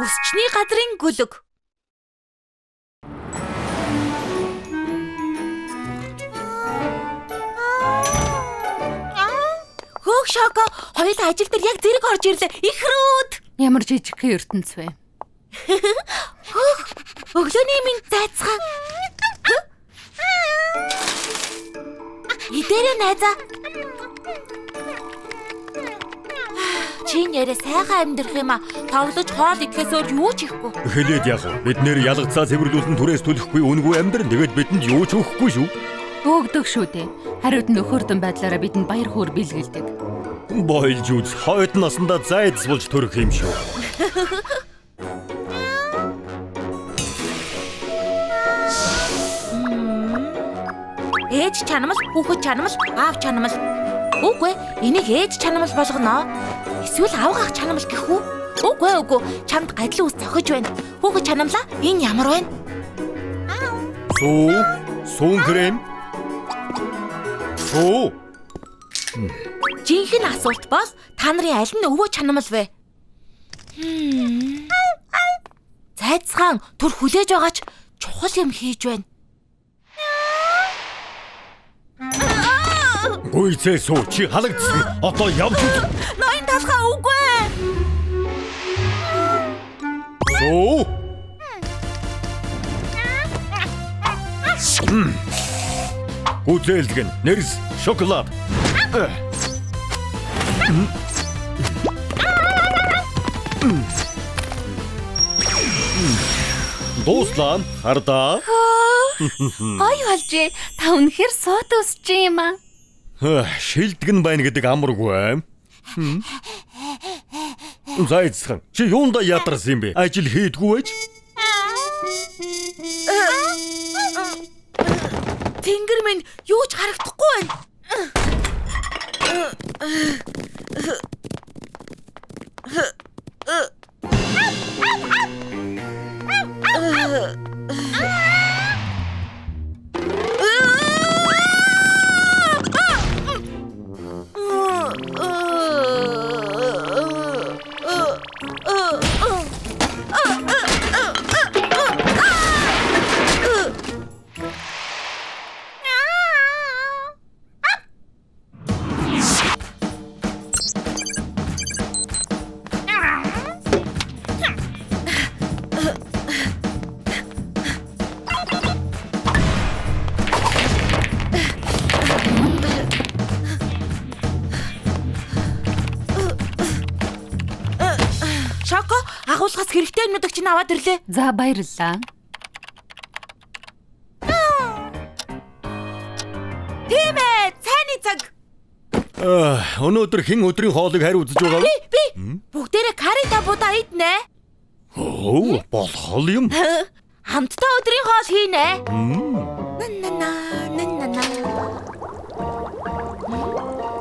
Өсчний газрын гүлэг. Хөөх Шоко, хоёулаа ажил дээр яг зэрэг орж ирлээ. Ихрүүд. Ямар жижигхэн ертөнц вэ? Хөөх, өглөөний минь зайцхан. Идээрээ найзаа. Чи нэрээ сайхан амьдрах юм а. Тоглож хоол идэхээс өөр юу ч ихгүй. Хэлээд яах вэ? Бид нэр ялгацаа цэвэрлүүлэн түрээс төлөхгүй үнгүй амьдран. Тэгээд бидэнд юу ч өгөхгүй шүү. Өгдөг шүү дээ. Хариуд нь өхөрдөн байдлаараа бидэнд баяр хөөр бэлгэлдэг. Бойлж үз. Хойд насандаа зайдас болж төрөх юм шүү. Ээж чанамал, хүүхэд чанамал, аав чанамал. Үгүй, энийг ээж чанамал болгоно. Эсвэл авгаах чанамал гэх үү? Үгүй, үгүй, чамд гадлын ус зохиж байна. Хүүхэд чанамлаа, энэ ямар байна? Сүү, сүүн крем. Сүү. Жинхэнэ асуулт бол та нарын аль нь өвөө чанамал вэ? Зайцхан түр хүлээж байгаа ч чухал юм хийж байна. Гүйцээ сүү, чи халагдсан. Одоо явж үз. Ноён талхаа үгүй. Сүү. Гүзээлгэн, нэрс, шоколад. Дууслаа, хардаа. Гоё болжээ. Та үнэхээр сууд өсч юм аа. Шилдэг нь байна гэдэг амаргүй. Зайцхан, чи юундаа ядарсан юм бэ? Ажил хийдгүй байж? Тэнгэр минь юу ч харагдахгүй байна. Шоко, агуулгаас хэрэгтэй юмнуудыг чинь аваад ирлээ. За баярлалаа. Тийм ээ, цайны цаг. Өнөөдөр хэн өдрийн хоолыг хариу үзэж байгаа вэ? Би бүгдээрээ карри табуда иднэ. Оо, болох юм. Хамтдаа өдрийн хоол хийнэ. На на на на.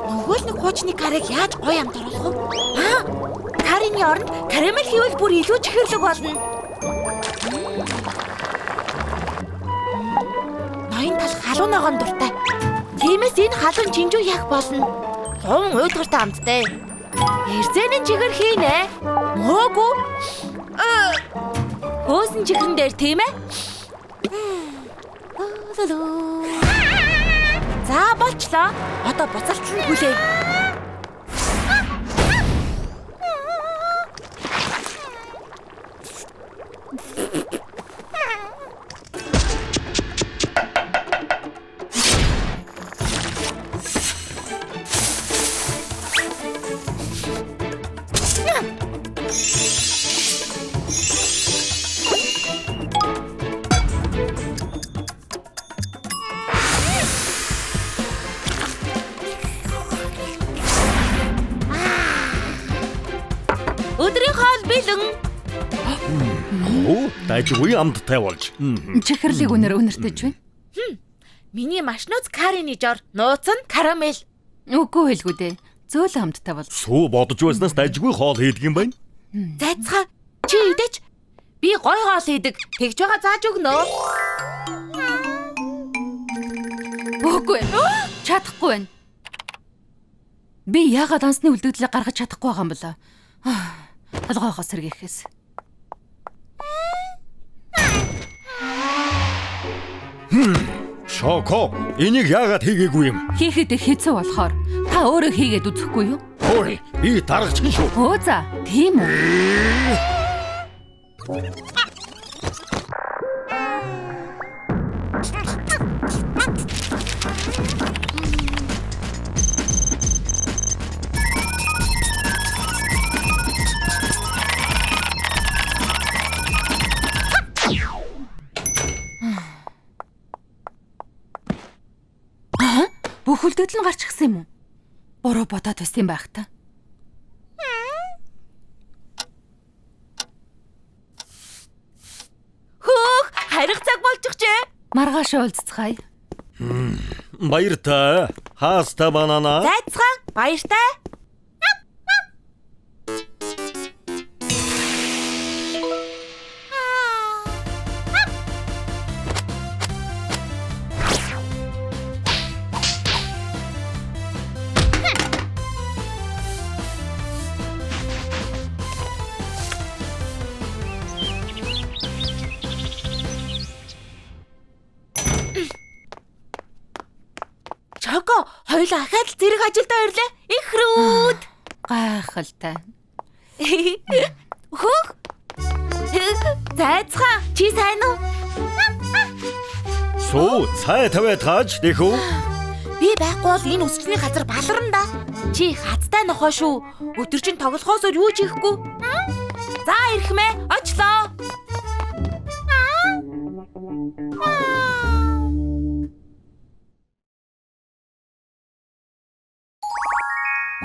Нөгөө л нэг хуучны каррыг яаж гоё амт оруулах вэ? Аа, каррины оронд карамель хийвэл бүр илүү чихэрлэг болно. Ноён тал халуун ногоон дуртай. Тиймээс энэ халуун чинжүү яг болно. Луван уйдгартай амттай. Эрзэнэн чихэр хийнэ. Мөөгүй. Хөөсөн чихрэн дээр тийм ээ? За болчлоо. Одоо буцалт нь хүлээ. Өдрийн хоол бэлэн. Оо, дайжгүй амттай болж. Чихэрлэг үнэр үнэртэж байна. Миний маш нууц каррины жор, нууц нь карамель. Үгүй хэлгүй дээ. Зөөл амттай бол. Сүү бодож байснаас дайжгүй хоол хийдэг юм байна. Зайцхан, чи идэж. Би гоё хоол хийдэг. Тэгж байгаа зааж өгнө. Үгүй. Чадахгүй байна. Би яагаад ансны үлдэгдлийг гаргаж чадахгүй байгаа юм болоо? Толгойгоо сэргээхээс. Шоко, энийг яагаад хийгээгүй юм? Хийхэд их хэцүү болохоор та өөрөө хийгээд үзэхгүй юу? Хөөе, би даргачин шүү. Өө за, тийм үү? Бүхэлдэл нь гарч ирсэн юм уу? Буруу бодоод байсан юм байх та. Хөөх, харих цаг болчихжээ. Маргааш уулзцгаая. Баяртай. Хааста банана. Зайцхан, баяртай. Чоко, хоёулаа ахаад л зэрэг ажилдаа ирлээ. Ихрүүд. Гайхалтай. Хөөх. Зайцхан, чи сайн уу? Сүү, цай тавиад тааж дэхүү. Би байхгүй бол энэ өсчний газар баларна да. Чи их хазтай нохоо шүү. Өдөр чинь тоглохоос өөр юу ч хийхгүй. За ирэхмээ, очлоо.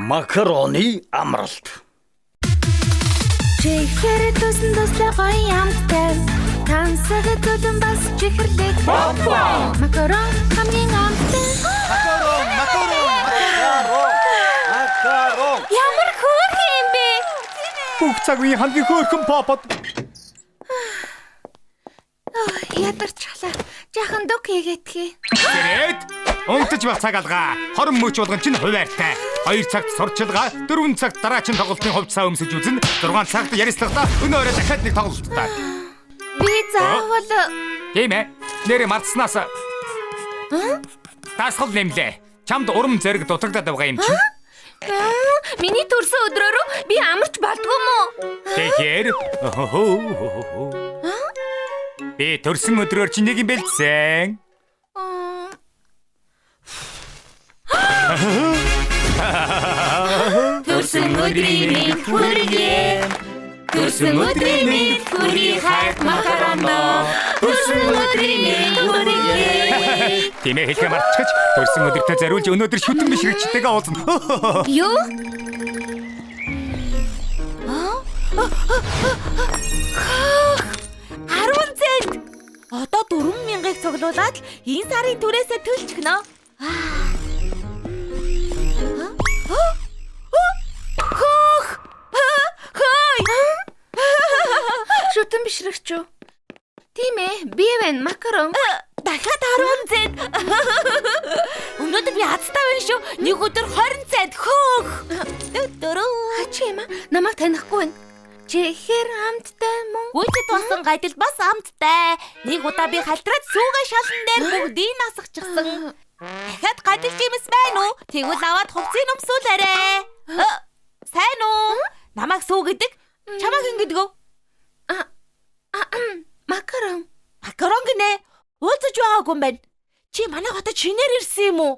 Макароны амралт. Чихэр тусан туслаа гоё амттай. Тансаг төлөн бас чихэрлэг. Макарон хамгийн амттай. Макарон, макарон, макарон. Макарон. Ямар хөөрхөн юм бэ? Бүх цаг үеийн хамгийн хөөрхөн попод. Ядарчлаа. Жахан дөг хийгээдхий. Тэрэд унтаж байх цаг алгаа. 20 мөч болгон чинь хуваартай. 2 цагт сурчилгаа, 4 цагт дараачин тоглолтын хувьцаа өмсөж үзэн, 6 цагт ярилцлагатай, өнөө орой дахиад нэг тоглолттой. Би заавал Тийм ээ. Нэрээ мартснаас. Дасгал нэмлээ. Чамд урам зориг дутагдаад байгаа юм чинь. Миний төрсөн өдрөөрөө би амарч болдгоо мó? Тэгэхээр би төрсөн өдрөөр чи нэг юм бэлдсэн. Төрсөн өдрийн мэнд хүргэе. Төрсөн өдрийн мэнд хүргэе хайрт макарондоо. Төрсөн өдрийн мэнд хүргэе. Тийм ээ, хэлхээ мартчихаж төрсөн өдөртөө зориулж өнөөдөр шүтэн бишрэгчтэйгээ уулзна. Юу? Хөх! 10 цент. Одоо 4000-ыг цуглуулад л энэ сарын түрээсээ төлчихнө. Хөөх! Хөөй! Шүтэн бишрэгч үү? Тийм ээ, би байна макарон. Дахиад 10 цент. Өнөөдөр би азтай байна шүү. Нэг өдөр 20 цент. Хөөх! Дөрөв. Хачи юм аа, намайг танихгүй байна. Чихэр амттай мөн. Гүйцэд болсон гайдал бас амттай. Нэг удаа би халтраад сүүгээ шалан дээр бүгдийг асгачихсан. Дахиад гадил жимс байна уу? Тэгвэл аваад хувцсыг өмсүүлээрэй. Сайн уу? Намайг сүү гэдэг? Чамайг хэн гэдэг вэ? Макарон. Макарон гинэ. Уулзаж байгаагүй юм байна. Чи манай хотод шинээр ирсэн юм уу?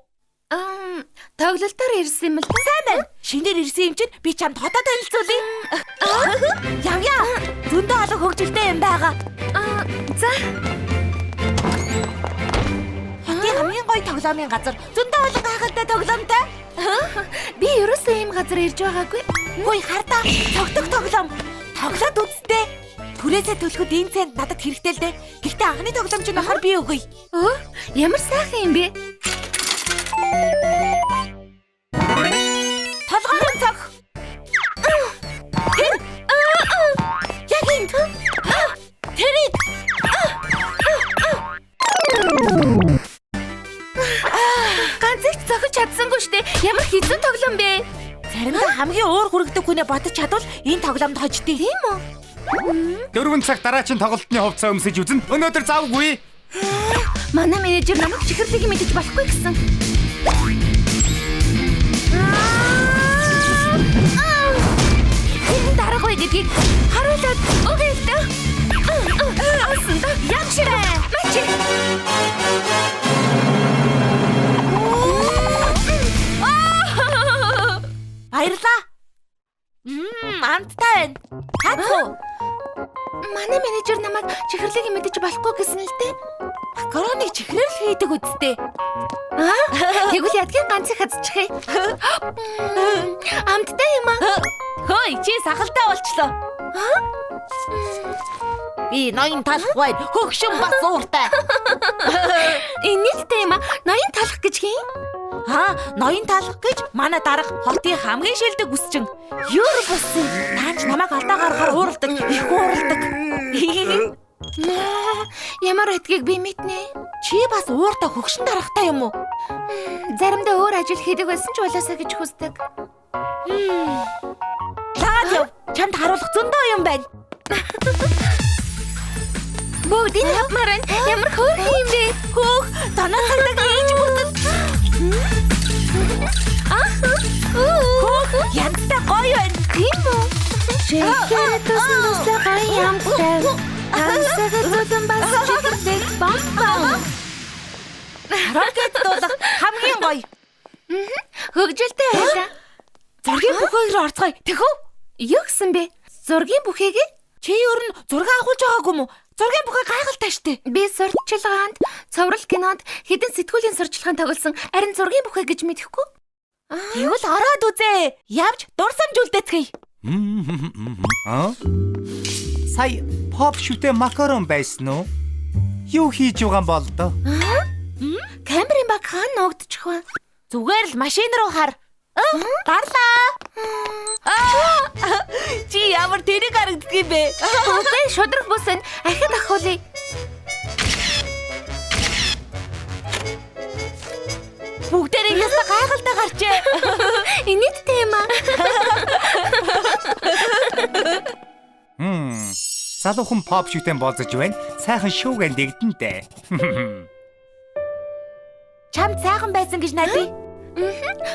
Тоглолтоор ирсэн юм л да. Сайн байна. Шинээр ирсэн юм чинь би чамд хотоо танилцуулъя. Явъя. Зөндөө олон хөгжилтэй юм байгаа. За. Хотын хамгийн гоё тоглоомын газар. Зөндөө олон гайхалтай тоглоомтой. Би ерөөсөө ийм газар ирж байгаагүй. Хөөе хардаа. Цогтөг тоглоом. Тоглоод үзтээ. Түрээсээ төлөхөд энэ цент надад хэрэгтэй л дээ. Гэхдээ анхны тоглоом чинь болохоор би өгье. Өө, ямар сайхан юм бэ? Толгойн цог. Тэр. Яг энд. Тэрийг. Ганцыг цохиж чадсангүй штэ. Ямар хэцүү тоглоом бэ? Заримдаа хамгийн уур хүрэгдэг хүнээ бодож чадвал энэ тоглоомд хождгийг. Тийм үү? 4 цаг дараачин тоглолтны хувцас өмсөж үзэн. Өнөөдөр завгүй. Манай менежер намайг чихэрлэгийг мэдэж болохгүй гэсэн. Хэн дарга вэ гэдгийг харуулад өгье л дөө. Асан да. Яг ширээ. Мачи. Баярлаа. Амттай байна. Хацуу. Манай менежер намайг чихэрлэгийг мэдэж болохгүй гэсэн л дээ. Макароныг чихрээр л хийдэг үсттэй. Аа, тэгвэл ядгийн ганцыг хазчихъя. Амттай юм аа. Хөөе, чи сахалтай болчлоо. Би ноён талах байна. Хөгшин бас ууртай. Инээлтэй юм аа. Ноён талах гэж хин? Аа, ноён талах гэж манай дарга хотын хамгийн шилдэг үсчин. Юр бус. Таанч намайг алдаа гаргахаар ууралдаг, их ууралдаг. Ямар байдгийг би мэднэ. Чи бас ууртай хөгшин даргатай юм уу? Заримдаа өөр ажил хийдэг байсан ч болоосаа гэж хүсдэг. Лаад яв. Чамд харуулах зөндөө юм байна. Бүгдийг авмаар байна. Ямар хөөрхөн юм бэ? Хөөх, танаа цагтаг ээж бүрдэн. Хөөх, янзтай гоё байна. Тийм үү? Чихэр тусан туслаа гоё амттай. Тансаг зүдэн бас чихэрлэг бам бам. Рокет дуулах хамгийн гоё. Хөгжилтэй байлаа. Зургийн бүхээ рүү орцгоё. Тэхүү? Юу гэсэн бэ? Зургийн бүхээгээ? Чи ер нь зураг авахулж байгаагүй юм уу? Зургийн бүхээ гайхалтай штэ. Би сурчилгаанд, цоврал кинонд хэдэн сэтгүүлийн сурчилгаанд тоглосон. Харин зургийн бүхээ гэж мэдэхгүй. Тэгвэл ороод үзээ. Явж дурсамж үлдээцгээе. Аа? Сая поп шүтээ макарон байсан уу? Юу хийж байгаа юм бол доо? Камерын баг хаана нуугдчих вэ? Зүгээр л машин руу хар. Гарлаа. Чи ямар тэрэг харагддаг юм бэ? Үгүй шудраг бус энэ ахид ахуулъя. Бүгдээрээ яста гайхалтай гарчээ. Инээдтэй юм аа. Залуухан поп шүтэн болзож байна. Сайхан шүүгэн дэгдэн дээ. Чамд сайхан байсан гэж найдаа.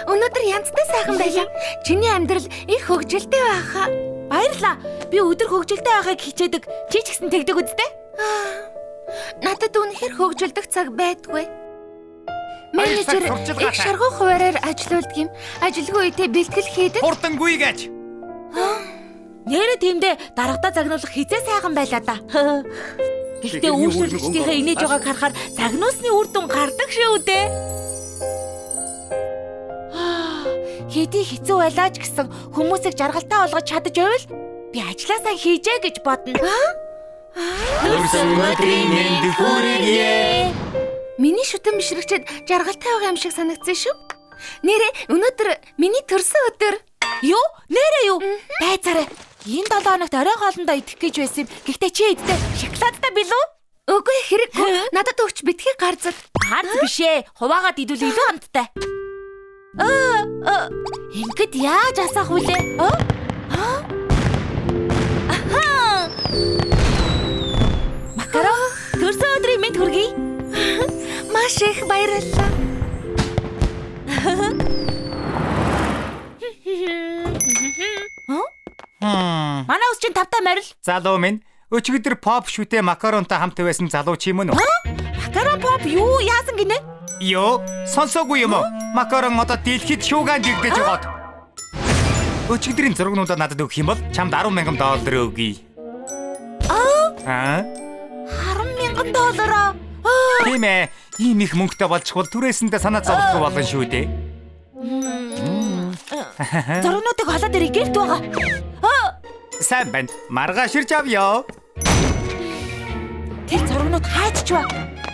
Өнөөдөр янзтай сайхан байлаа. Чиний амьдрал их хөгжилтэй байхаа. Баярлалаа. Би өдөр хөгжилтэй байхыг хичээдэг. Чи ч гэсэн тэгдэг үсттэй? Надад үнэхээр хөгжилдөх цаг байдгүй. Менежер сурчилгаа их шаргуу хуваараар ажилуулдаг юм. Ажилгүй үедээ бэлтгэл хийдэг. Хурдангүй гэж. Нэрэ тиймдээ даргадаа загнуулах хизээ сайхан байлаа да. Гэхдээ үйлчлүүлэгчдийнхээ инээж байгааг харахаар загнуулсны үр дүн гардаг шүү дээ. Хэдий хэцүү байлаа ч гэсэн хүмүүсийг жаргалтай болгож чадаж байвал би ажлаасаа хийжээ гэж бодно. Төрсөн өдрийн мэнд хүргэе. Миний шүтэн бишрэгчэд жаргалтай байгаа юм шиг санагдсан шүү. Нэрэ өнөөдөр миний төрсөн өдөр. Юу? Нэрэ юу? Байцаарай. Энэ 7 хоногт орой хоолндоо идэх гэж байсан юм. Гэхдээ чи иддэ шоколадтай билүү? Үгүй хэрэггүй. Надад өгч битгий гарзал. Гарц биш ээ. Хуваагаад идвэл илүү амттай. Ингээд яаж асаах вүлээ? Аха. Макарон төрсөн өдрийн мэнд хүргэе. Маш их баярлалаа. Манай ус чинь тавтай морил. Залуу минь, өчигдөр поп шүтээ макаронтай хамт байсан залуу чи юм уу? Макарон поп юу яасан гинэ? Йоо, сонсоогүй юм уу? Макарон одоо дэлхийд шүүгэн дэгдэж байгаад. Өчигдрийн зургнуудаа надад өгөх юм бол чамд $10,000 өгье. Аа? $10,000 доллараа. Тийм ээ. Ийм их мөнгөтэй болчихвол түрээсэндээ санаа зовлохгүй болно шүү дээ. Зургнуудыг холоод ирэх гэрт байгаа. Сайн байна. Маргааш ирж авъя. Тэр зургнууд хайччваа.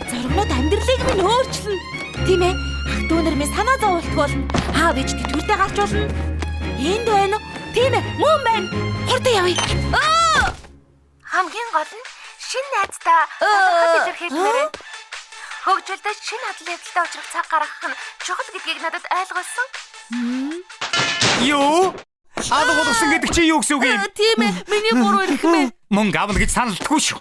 Зургнууд амьдралыг минь өөрчилнө. Тийм ээ. Ах дүүнер минь санаа зовлтгүй болно. Аав ээж тэтгэвртэй гарч болно. Энд байна уу? Тийм ээ. Мөн байна. Хурдан явъя. Хамгийн гол нь шинэ найзтай талархал илэрхийлмээр байна. Хөгжилдөө шинэ адал явдалтай учрах цаг гаргах нь чухал гэдгийг надад ойлгуулсан. Юу? Алга болгосон гэдэг чи юу гэсэн үг юм? Тийм ээ. Миний буруу ирэх мэ. Мөнгө авна гэж саналдаггүй шүү.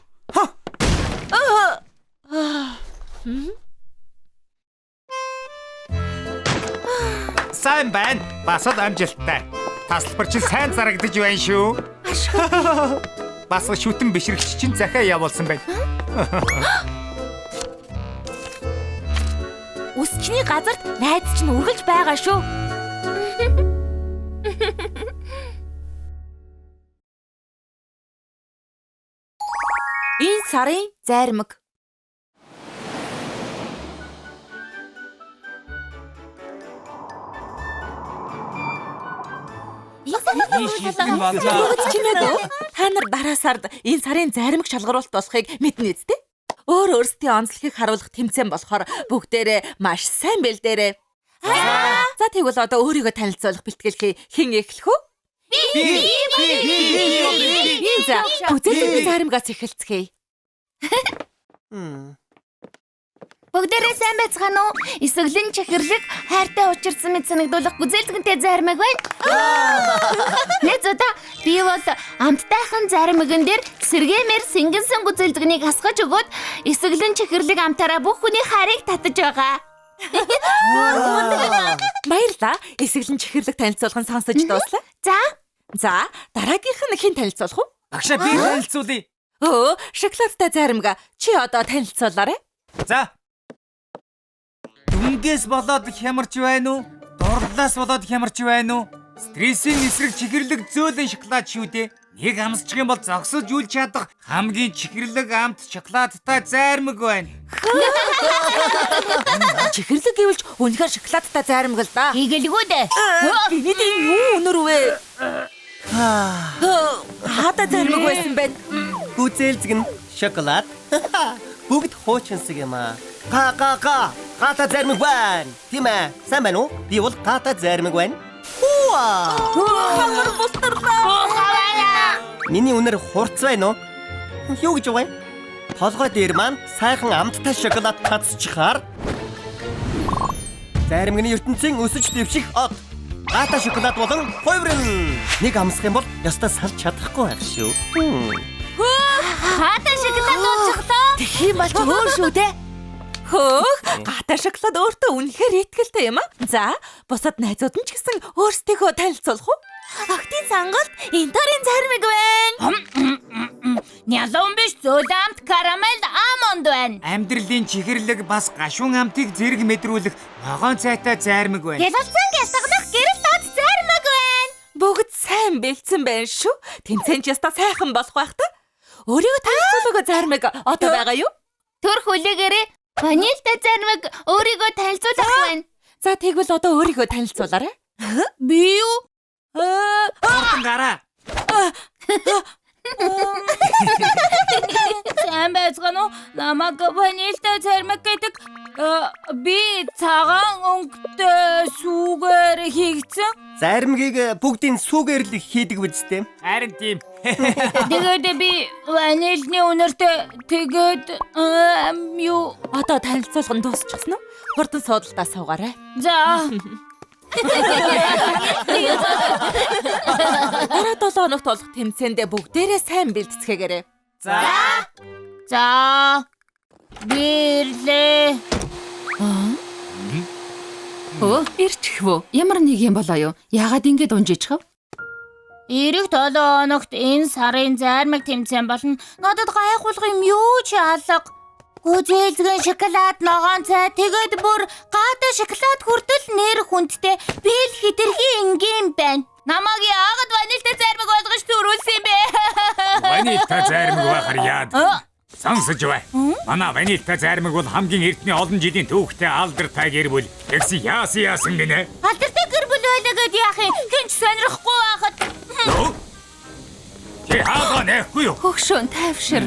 Сайн байна. Бас л амжилттай. Тасалбар чинь сайн зарагдаж байна шүү. Бас шүтэн бишрэгч чинь захиа явуулсан байна. Үсчний газарт найз чинь үргэлж байгаа шүү. Энэ сарын зайрмаг. Чимээгүй. Та нар дараа сард энэ сарын зайрмаг шалгаруулалт болохыг мэднэ үсттэй. Өөр өөрсдийн онцлогийг харуулах тэмцээн болохоор бүгдээрээ маш сайн бэлдээрэй. За тэгвэл одоо өөрийгөө танилцуулах бэлтгэлхий хэн эхлэх вэ? Би. За, гүзээлзгэнэ зайрмагаас эхэлцгээе. Бүгдээрээ сайн байцгаана уу? Эсэглэн чихэрлэг хайртай учирсан мэт санагдуулах гүзээлзгэнтэй зайрмаг байна. Найзуудаа, би бол амттайхан зайрмаган дээр сэргээмээр сэнгэнсэн гүзээлзгэнийг асгаж өгөөд эсэглэн чихэрлэг амтаараа бүх хүний хайрыг татаж байгаа. Баярлалаа. Эсэглэн чихэрлэг танилцуулах нь сонсож дууслаа. За. За, дараагийнх нь хэн танилцуулах вэ? Багшаа, би танилцуулъя. Өө, шоколадтай зайрмага. Чи одоо танилцуулаарай. За. Дүнгээс болоод хямарч байна уу? Дурлалаас болоод хямарч байна уу? Стрессийн эсрэг чихэрлэг зөөлөн шоколад шүү дээ. Нэг амсчих юм бол зогсож үл чадах хамгийн чихэрлэг амт шоколадтай зайрмаг байна. Чихэрлэг гэвэл үнэхээр шоколадтай зайрмаг л да. Хийгэлгүй дээ. Бид энэ юу өнөр вэ? Хаада зайрмаг байсан бэ? Гүзээлзгэн шоколад. Бүгд хуучинсаг юм аа. Га га га. Гата зайрмаг байна. Тийм ээ. Сайн байна уу? Би бол гата зайрмаг байна. Хууа. Хамар бустарлаа. Миний үнэр хурц байна уу? Юу гэж байгаа юм? Толгой дээр маань сайхан амттай шоколад татчихаар зайрмагны ертөнцийн өсөж дэвших од. Гата шоколад болон хувирна. Нэг амсах юм бол ёстой салж чадахгүй байх шүү. Гата шоколад уучихлаа. Тэгэх юм бол ч өөр шүү дээ. Хөөх, гата шоколад өөртөө үнэхээр итгэлтэй юм аа. За, бусад найзууд нь ч гэсэн өөрсдийгөө танилцуулах уу? Охтын сонголт Инторын зайрмаг байна. Нялуун биш, зөөлөн амт карамель алмонд байна. Амьдралын чихэрлэг бас гашуун амтыг зэрэг мэдрүүлэх ногоон цайтай зайрмаг байна. Гялалзан гялтганах гэрэл доод зайрмаг байна. Бүгд сайн бэлдсэн байна шүү. Тэмцээн ч ёстой сайхан болох байх та. Өөрийгөө танилцуулаагүй зайрмаг одоо байгаа юу? Төр хүлээгээрээ ванильтай зайрмаг өөрийгөө танилцуулах байна. За тэгвэл одоо өөрийгөө танилцуулаарай. Би юу? Хурдан гараа. Сайн байцгаана уу? Намайг ванильтай зайрмаг гэдэг. Би цагаан өнгөтэй сүүгээр хийгдсэн. Зайрмагийг бүгдийн сүүгээр л хийдэг үсттэй. Харин тийм. Тэгээд би ванильны үнэртэй тэгээд юу Одоо танилцуулга нь дуусчихсан уу? Хурдан суудалтаа суугаарай. За. Дараа 7 хоногт болох тэмцээндээ бүгдээрээ сайн бэлтцгээгээрэй. За. За. Би ирлээ. Өө, ирчих вүү. Ямар нэг юм болоо юу? Яагаад ингэж унжичих вэ? Ирэх 7 хоногт энэ сарын зайрмаг тэмцээн болно. Надад гайхуулах юм юу ч алга. Гүзээлзгэн шоколад ногоон цай тэгээд бүр гата шоколад хүртэл нэр хүндтэй би л хэтэрхий энгийн байна. Намайг яагаад ванильтай зайрмаг болгож төрүүлсэн юм бэ? Ванильтай зайрмаг байхаар яад. Сонсож бай. Манай ванильтай зайрмаг бол хамгийн эртний олон жилийн түүхтэй алдартай гэр бүл. Тэгсэн яасан яасан гинэ? Алдартай гэр бүл байлаа гэд яах юм? Хэн ч сонирхгүй байхад. Чи хаага нэхгүй юу? Хөгшөөн тайвшир.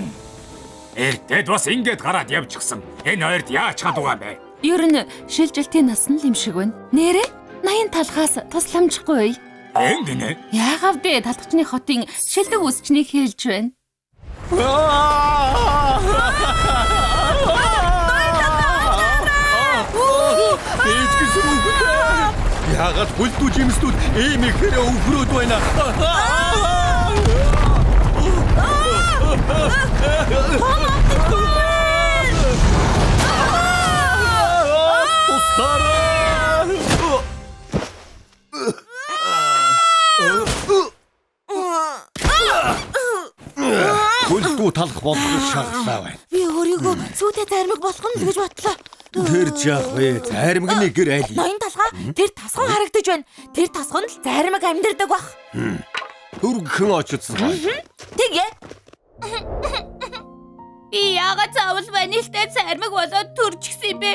Эртэд бас ингэж гараад явчихсан. Энэ хоёрт яаж чадваа бэ? Ер нь шилжилтийн нас нь л юм шиг байна. Нэрээ 80 талхаас тусламжгүй. Ингэнэ. Яагаад вэ? Талхчны хотын шилдэг үсчнийг хэлж байна. Ээж гэсэн үг дээ. Яагаад бүлдүү жимслүүд ийм ихээр өвхрөөд байна? Туслаарай! Хөлдүү талах болох шаглаа байна. Би өөрийгөө сүйтэй зайрмаг болох нь л гэж бодлоо. Тэр жаах вэ? Зайрмагны гэр аль? Ноён талхаа тэр тасган харагдаж байна. Тэр тасган л зайрмаг амьдардаг бах. Түргхэн очицгоо. Тэгээ. Би яагаад заавал ванилтай зайрмаг болоод төрчихсөн юм бэ?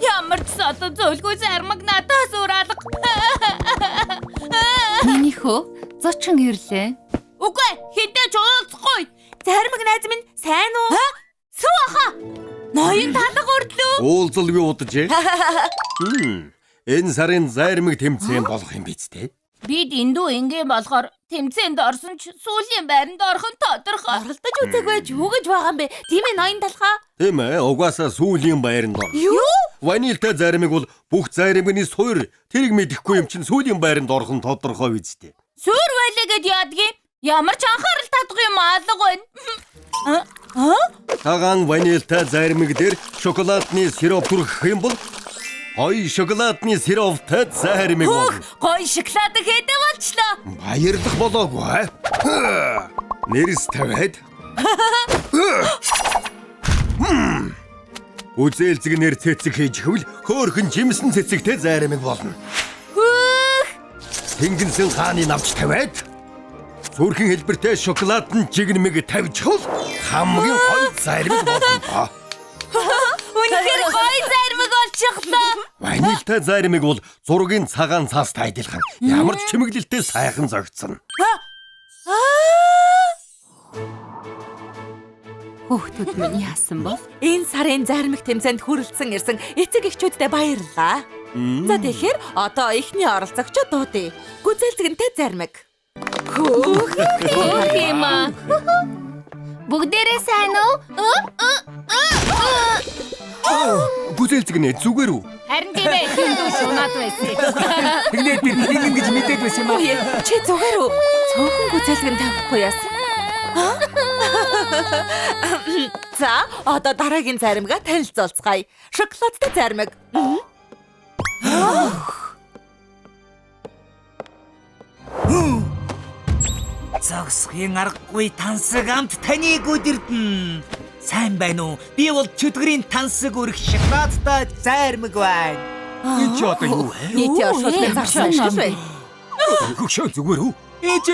Ямар ч содон зөвлөгөө зайрмаг надаас өөр алга. Миний хөө зочин ирлээ. Үгүй, хинтээ ч уулзахгүй. Зайрмаг найз минь сайн уу? Сүү аха. Ноён талга өрдлөө. Уулзалгүй уджээ. Энэ сарын зайрмаг тэмцээн болох юм биз дээ? Бид эндүү ингийн болохоор тэмцээнд орсон ч сүүлийн байранд орох нь тодорхой. Оролдож үзээгүй байж юу гэж байгаа юм бэ? Тийм ээ ноён талхаа. Тийм ээ, угаасаа сүүлийн байранд ор. Юу? Ванилтай зайрмаг бол бүх зайрмагны суур. Тэрийг мэдэхгүй юм чинь сүүлийн байранд орох нь тодорхой биз дээ. Суур байлаа гэд яадгийн? Ямар ч анхаарал татахгүй юм алга байна. Цагаан ванилтай зайрмаг дээр шоколадны сироп түрхэх юм бол гоё шоколадны сироптай зайрмаг болно. Гоё шоколад хэдэ болчлоо. Баярлах болоогүй. Нэрс тавиад. Үзээлзэг нэр цэцэг хийж хөвл хөөхөн жимсэн цэцэгтэй зайрмаг болно. Хөөх! Тэнгэнсэн хааны навч тавиад. Зүрхэн хэлбэртэй шоколадн жигнэмэг тавьчихвал хамгийн гоё зайрмаг болно. Үнэхээр гоё зайрмаг болчихлоо. Ванилтай зайрмаг бол зургийн цагаан цаастай адилхан. Ямар ч чимэглэлтэй сайхан зогцсон. Хүүхдүүд минь яасан бол? Энэ сарын зайрмаг тэмцээнд хүрэлцэн ирсэн эцэг эхчүүддээ баярлалаа. За тэгэхээр одоо эхний оролцогчид дуудъя. Гүзээлзгэнтэй зайрмаг. Хөөх юм аа. Бүгдээрээ сайн уу? Гүзээлзгэнэ зүгээр үү? Харин тийм ээ, хиндүү шунаад байсан. Тэгнээ тэр хин гэж мэдээд байсан юм аа. Чи зүгээр үү? Цөөхөн гүзээлзгэн тавихгүй яасан? За, одоо дараагийн зайрмагаа танилцуулцгаая. Шоколадтай зайрмаг. Зогсохын аргагүй тансаг амт таныг өдөрдөн. Сайн байна уу? Би бол чөтгөрийн тансаг өрх шоколадтай зайрмаг байна. Энэ чи одоо юу вэ? Нийтийн оршуулгын зарсан шиг л байна. Хөгшөө зүгээр үү? Ээж.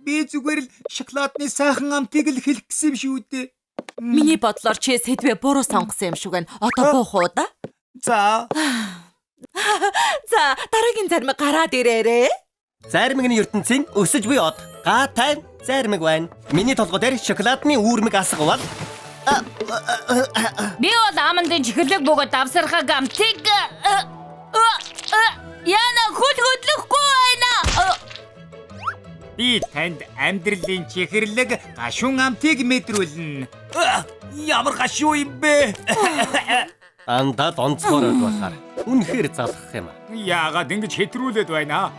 Би зүгээр л шоколадны сайхан амтыг л хэлэх гэсэн юм шүү дээ. Миний бодлоор чи сэдвээ буруу сонгосон юм шиг байна. Одоо буух уу да? За. За, дараагийн зайрмаг гараад ирээрээ. Зайрмагны ертөнцийн өсөж буй од. Гаатай зайрмаг байна. Миний толгой дээр шоколадны үүрмэг асгавал. Би бол амандын чихэрлэг бөгөөд давсархаг амтыг яна хөл хөдлөхгүй байна. Би танд амьдралын чихэрлэг гашуун амтыг мэдрүүлнэ. Ямар гашуу юм бэ? Дандаа донцгоор байхаар үнэхээр залхах юм. Яагаад ингэж хэтрүүлээд байна?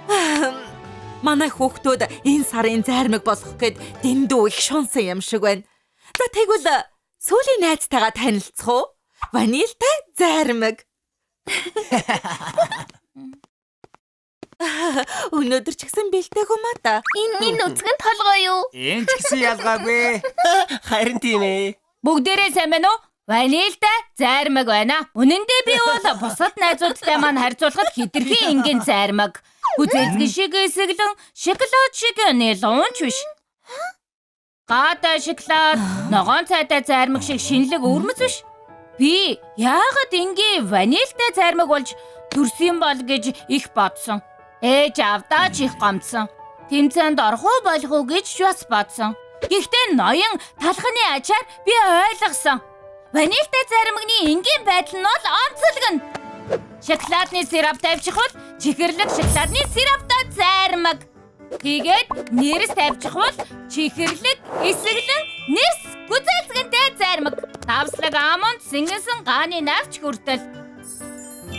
Манай хүүхдүүд энэ сарын зайрмаг болох гээд дэндүү их шунсан юм шиг байна. За тэгвэл сүүлийн найзтайгаа танилцах уу? Ванилтай зайрмаг. Өнөөдөр ч гэсэн бэлтээгүй маа та. Энэ нүцгэн толгой юу? Энэ ч гэсэн ялгаагүй. Харин тийм ээ. Бүгдээрээ сайн байна уу? Ванилтай зайрмаг байна. Үнэн дээр би бол бусад найзуудтай маань харьцуулахад хэтэрхий энгийн зайрмаг. Гүзээлзгэн шиг эсэглэн шоколад шиг нэлуунч биш. Гаатай шоколад, ногоон цайтай зайрмаг шиг шинэлэг өвөрмөц биш. Би яагаад энгийн ванилтай зайрмаг болж төрсөн бол гэж их бодсон. Ээж авдаа ч их гомдсон. Тэмцээнд орох уу болох уу гэж бас бодсон. Гэхдээ ноён талхны ачаар би ойлгосон. Ванилтай зайрмагны энгийн байдал нь бол онцлог нь. Шоколадны сироп тавьчихвал чихэрлэг шоколадны сироптой зайрмаг. Тэгээд нэрс тавьчихвал чихэрлэг эсэглэн нэрс гүзээлзгэнтэй зайрмаг. Давслаг аманд сэнгэнсэн гааны навч хүртэл.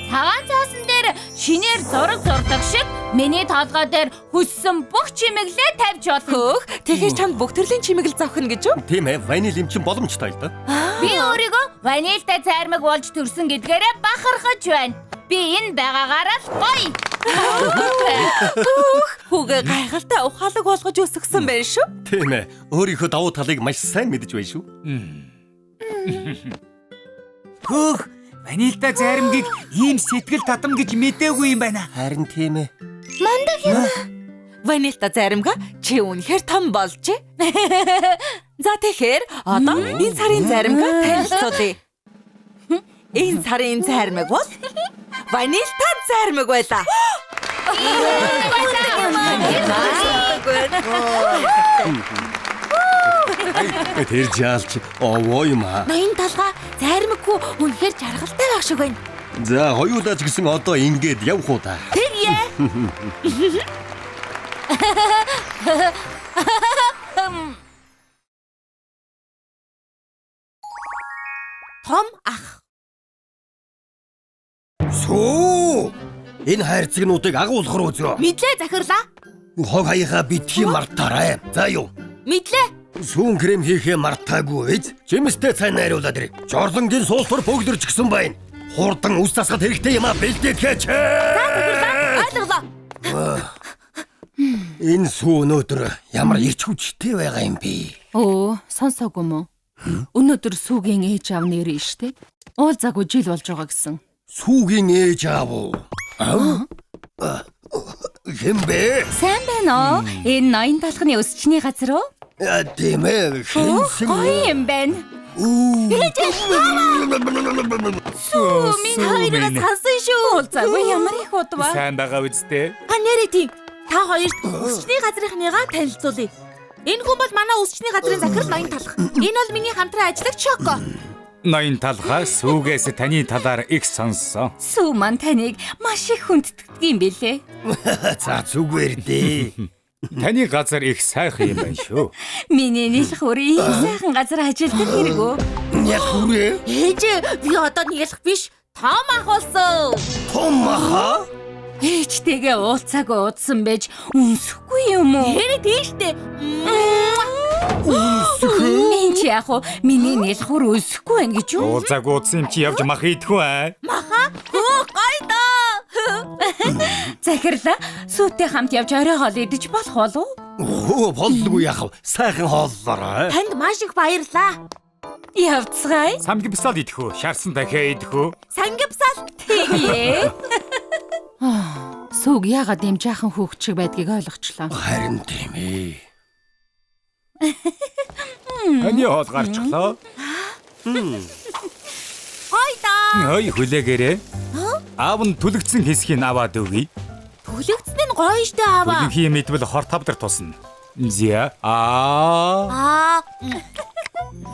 Цагаан цаасан дээр шинээр зураг зурдаг шиг миний толгой дээр хүссэн бүх чимэглээ тавьж болно. Хөөх, тэгэхээр чамд бүх төрлийн чимэглэл зовхно гэж үү? Тийм ээ, ваниль юм чинь боломжтой л да. Би өөрийгөө ванильтай цайрмаг болж төрсөн гэдгээрээ бахархаж байна. Би энэ байгаагаараа л гоё. Хөөх, хүүгээ гайхалтай ухаалаг болгож өсгсөн байх шүү. Тийм ээ, өөрийнхөө давуу талыг маш сайн мэдэж байна шүү. Хөөх, ванильтай зайрамгийг ийм сэтгэл татам гэж мдээгүй юм байна. Харин тийм ээ. Мундаг юм. Ванильтай зайрамга чи үнэхээр том болжээ. За тэгэхээр одоо энэ сарын зайрамга танилцуулъя. Энэ сарын зайрмаг бол ванильтай зайрмаг байлаа. Тэр жаалч овоо юм аа. Ноён толгой зайрмаггүй үнэхээр жаргалтай байх шиг байна. За хоёулаа ч гэсэн одоо ингээд явах уу та. Тэгье. Том ах. Сүү! Энэ хайрцагнуудыг агуулгах руу зөө. Мэдлээ захирлаа. Хог хаяга битгий мартаарай. За юу? Мэдлээ. Сүүн крем хийхээ мартаагүй биз? Жимстэй цай найруулад ир. Жорлонгийн суултур бөглөрч гисэн байна. Хурдан үс засахад хэрэгтэй юм а бэлдээдгээч. За захирлаа. Ойлголоо. Энэ сүү өнөөдөр ямар ирч хүчтэй байгаа юм бэ? Өө, сонсоогүй мө. Өнөөдөр сүүгийн ээж аав нэрээ штэ. Уулзаагүй жил болж байгаа гэсэн. Сүүгийн ээж аав уу? Аа? Хэн бэ? Сайн байна уу? Энэ ноён толгоны өсчний газар уу? Тийм ээ. Хэнсэн. Гоё юм байна. Сүү минь хоёроо сансан шүү. Уулзаагүй ямар их удваа. Сайн байгаа үсттэй. А нэрээ тийм. Та хоёрт өсчний газрынхныгаа танилцуулъя. Энэ хүн бол манай өсчний газрын захирал Ноён талх. Энэ бол миний хамтран ажиллагч Шоко. Ноён талхаа сүүгээс таны талаар их сонссон. Сүү маань таныг маш их хүндэтгдэг юм билээ. За зүгээр дээ. Таны газар их сайхан юм байна шүү. Миний нэлэх үр ийм сайхан газар ажилладаг хэрэг үү? Яг хүрээ. Ээж би одоо нэлэх биш. Том ах болсон. Том аха? Ээжтэйгээ уулзаагүй удсан байж үнсэхгүй юм уу? Нэрээ тийм штэ. Энд чи яах вэ? Миний нэлэх үр өсөхгүй байна гэж юу? Уулзаагүй удсан юм чи явж мах идэхүү аа. Маха? Хөө гоё доо. Захирлаа сүүтэй хамт явж орой хоол идэж болох болов уу? Хөө боллгүй яах вэ? Сайхан хооллоорой. Танд маш их баярлалаа. Явцгаая. Самгипсал идэх үү? Шарсан дахиа идэх үү? Сангипсал. Тэгье. Сүүг яагаад ийм жаахан хүүхд шиг байдгийг ойлгочлоо. Харин тийм ээ. Таны хоол гарчлаа. Гоё доо. Ой хүлээгээрэй. Аав нь түлэгдсэн хэсгийг аваад өгье. Түлэгдсэн нь гоё штэ аава. Түлэнхий мэдвэл хор тавдар тусна. Зя аа. Аа.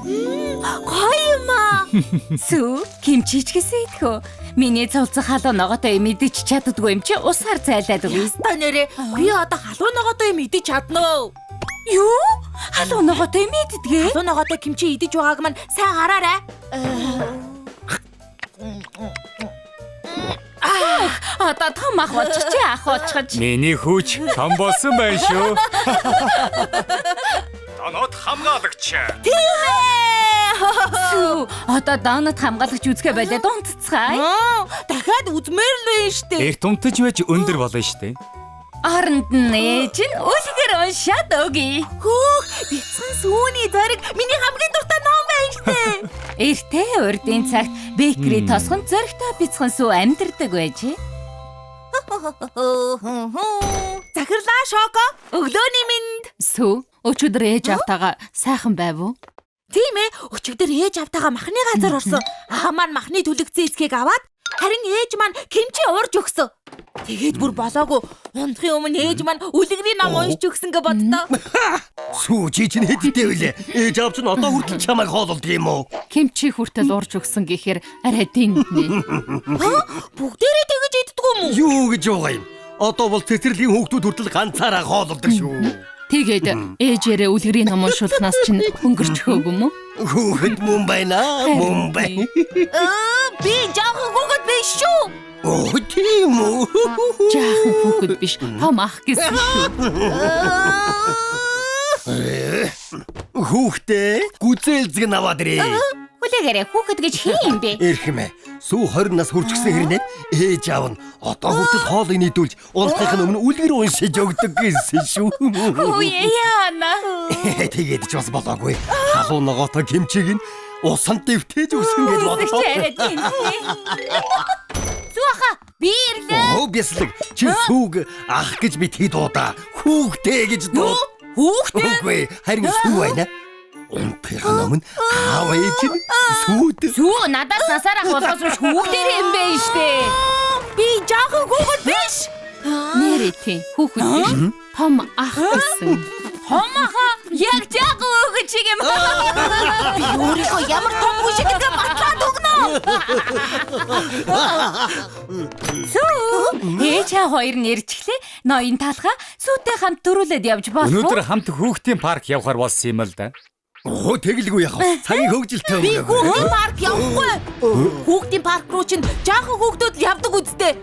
Гоё юм аа. Сүү, кимчи ч гэсэн идэх үү? Миний цулцах халуун ногоотой юм идэж чаддгүй юм чи усаар зайлаад өгье. Та нэрээ би одоо халуун ногоотой юм идэж чадна уу? Юу? Халуун ногоотой юм иддгээ? Халуун ногоотой кимчи идэж байгааг мань сайн хараарай. Одоо том ах болчих чи ах болчих. Миний хүүч том болсон байна шүү. Донод хамгаалагч. Сүү, одоо донод хамгаалагч үзгээ байлаа дунтцгаая. Дахиад үзмээр л байна штэ. Эрт унтаж байж өндөр болно штэ. Оронд нь ээж нь үлгэр уншаад өгье. Хөөх, бяцхан сүүний зориг миний хамгийн дуртай ном байна штэ. Эртээ урдын цагт бэкери тосгон зоригтой бяцхан сүү амьдардаг байжээ. Захирлаа Шоко, өглөөний мэнд. Сүү, өчигдөр ээж автагаа сайхан байв уу? Тийм ээ, өчигдөр ээж автагаа махны газар орсон. Аа маань махны түлэгцэн эсхийг аваад харин ээж маань кимчи уурж өгсөн. Тэгээд бүр болоогүй. Унтахын өмнө ээж маань үлгэрийн ном уншиж өгсөн гэж боддоо. Сүү чи чинь хэдтэй вүлээ? Ээж аав чинь одоо хүртэл чамайг хоололдог юм уу? Кимчи хүртэл уурж өгсөн гэхээр арай дингнэ. Бүгдээрээ тэгэж иддэг юм уу? Юу гэж байгаа юм? Одоо бол цэцэрлэгийн хүүхдүүд хүртэл ганцаараа хоололдог шүү. Тэгээд ээжээрээ үлгэрийн ном уншуулснаас чинь хөнгөрч хөөг юм уу? Хүүхэд мөн байна, мөн байна. Би жоохон хүүхэд биш шүү. Оо тийм үү? Жаахан хүүхэд биш, том ах гэсэн шүү. Хүүхдээ гүзээлзгэн аваад ирээ. Хүлээгээрэй, хүүхэд гэж хин юм бэ? Эрхэмээ. Сүү 20 нас хүрчихсэн хэрнээ ээж аав нь одоо хүртэл хоолыг нийдүүлж унтахын өмнө үлгэр уншиж өгдөг гэсэн шүү. Үе яана. Тэгээд ч бас болоогүй. Халуун ногоотой кимчиг нь усан дэвтээж өгсөн гэж бодлоо. Сүү аха, би ирлээ. Оо бяцлаг, чи сүүг ах гэж битгий дуудаа. Хүүхдээ гэж дууд. Хүүхдээ? Үгүй, харин сүү байна. Унтахын өмнө аав ээж нь сүүд. Сүү надаас насаар ах болохоос биш хүүхдээр юм бэ штэ. Би жаахан хүүхэд биш. Нэрээ тий, хүүхэд биш. Том ах гэсэн. Том аха яг жаахан хүүхэд шиг юм. Би өөрийгөө ямар том хүн шиг гэдгээ батлаад өгнө. Сүү ээж аа хоёр нэрчглээ. Ноён талхаа сүүтэй хамт төрүүлээд явж болох уу? Өнөөдөр хамт хүүхдийн парк явахар болсон юм л да. Оо тэгэлгүй яах вэ? Цагийн хөгжилтэй Би хүүхдийн парк явахгүй. Хүүхдийн парк руу чинь жаахан хүүхдүүд л явдаг үсттэй.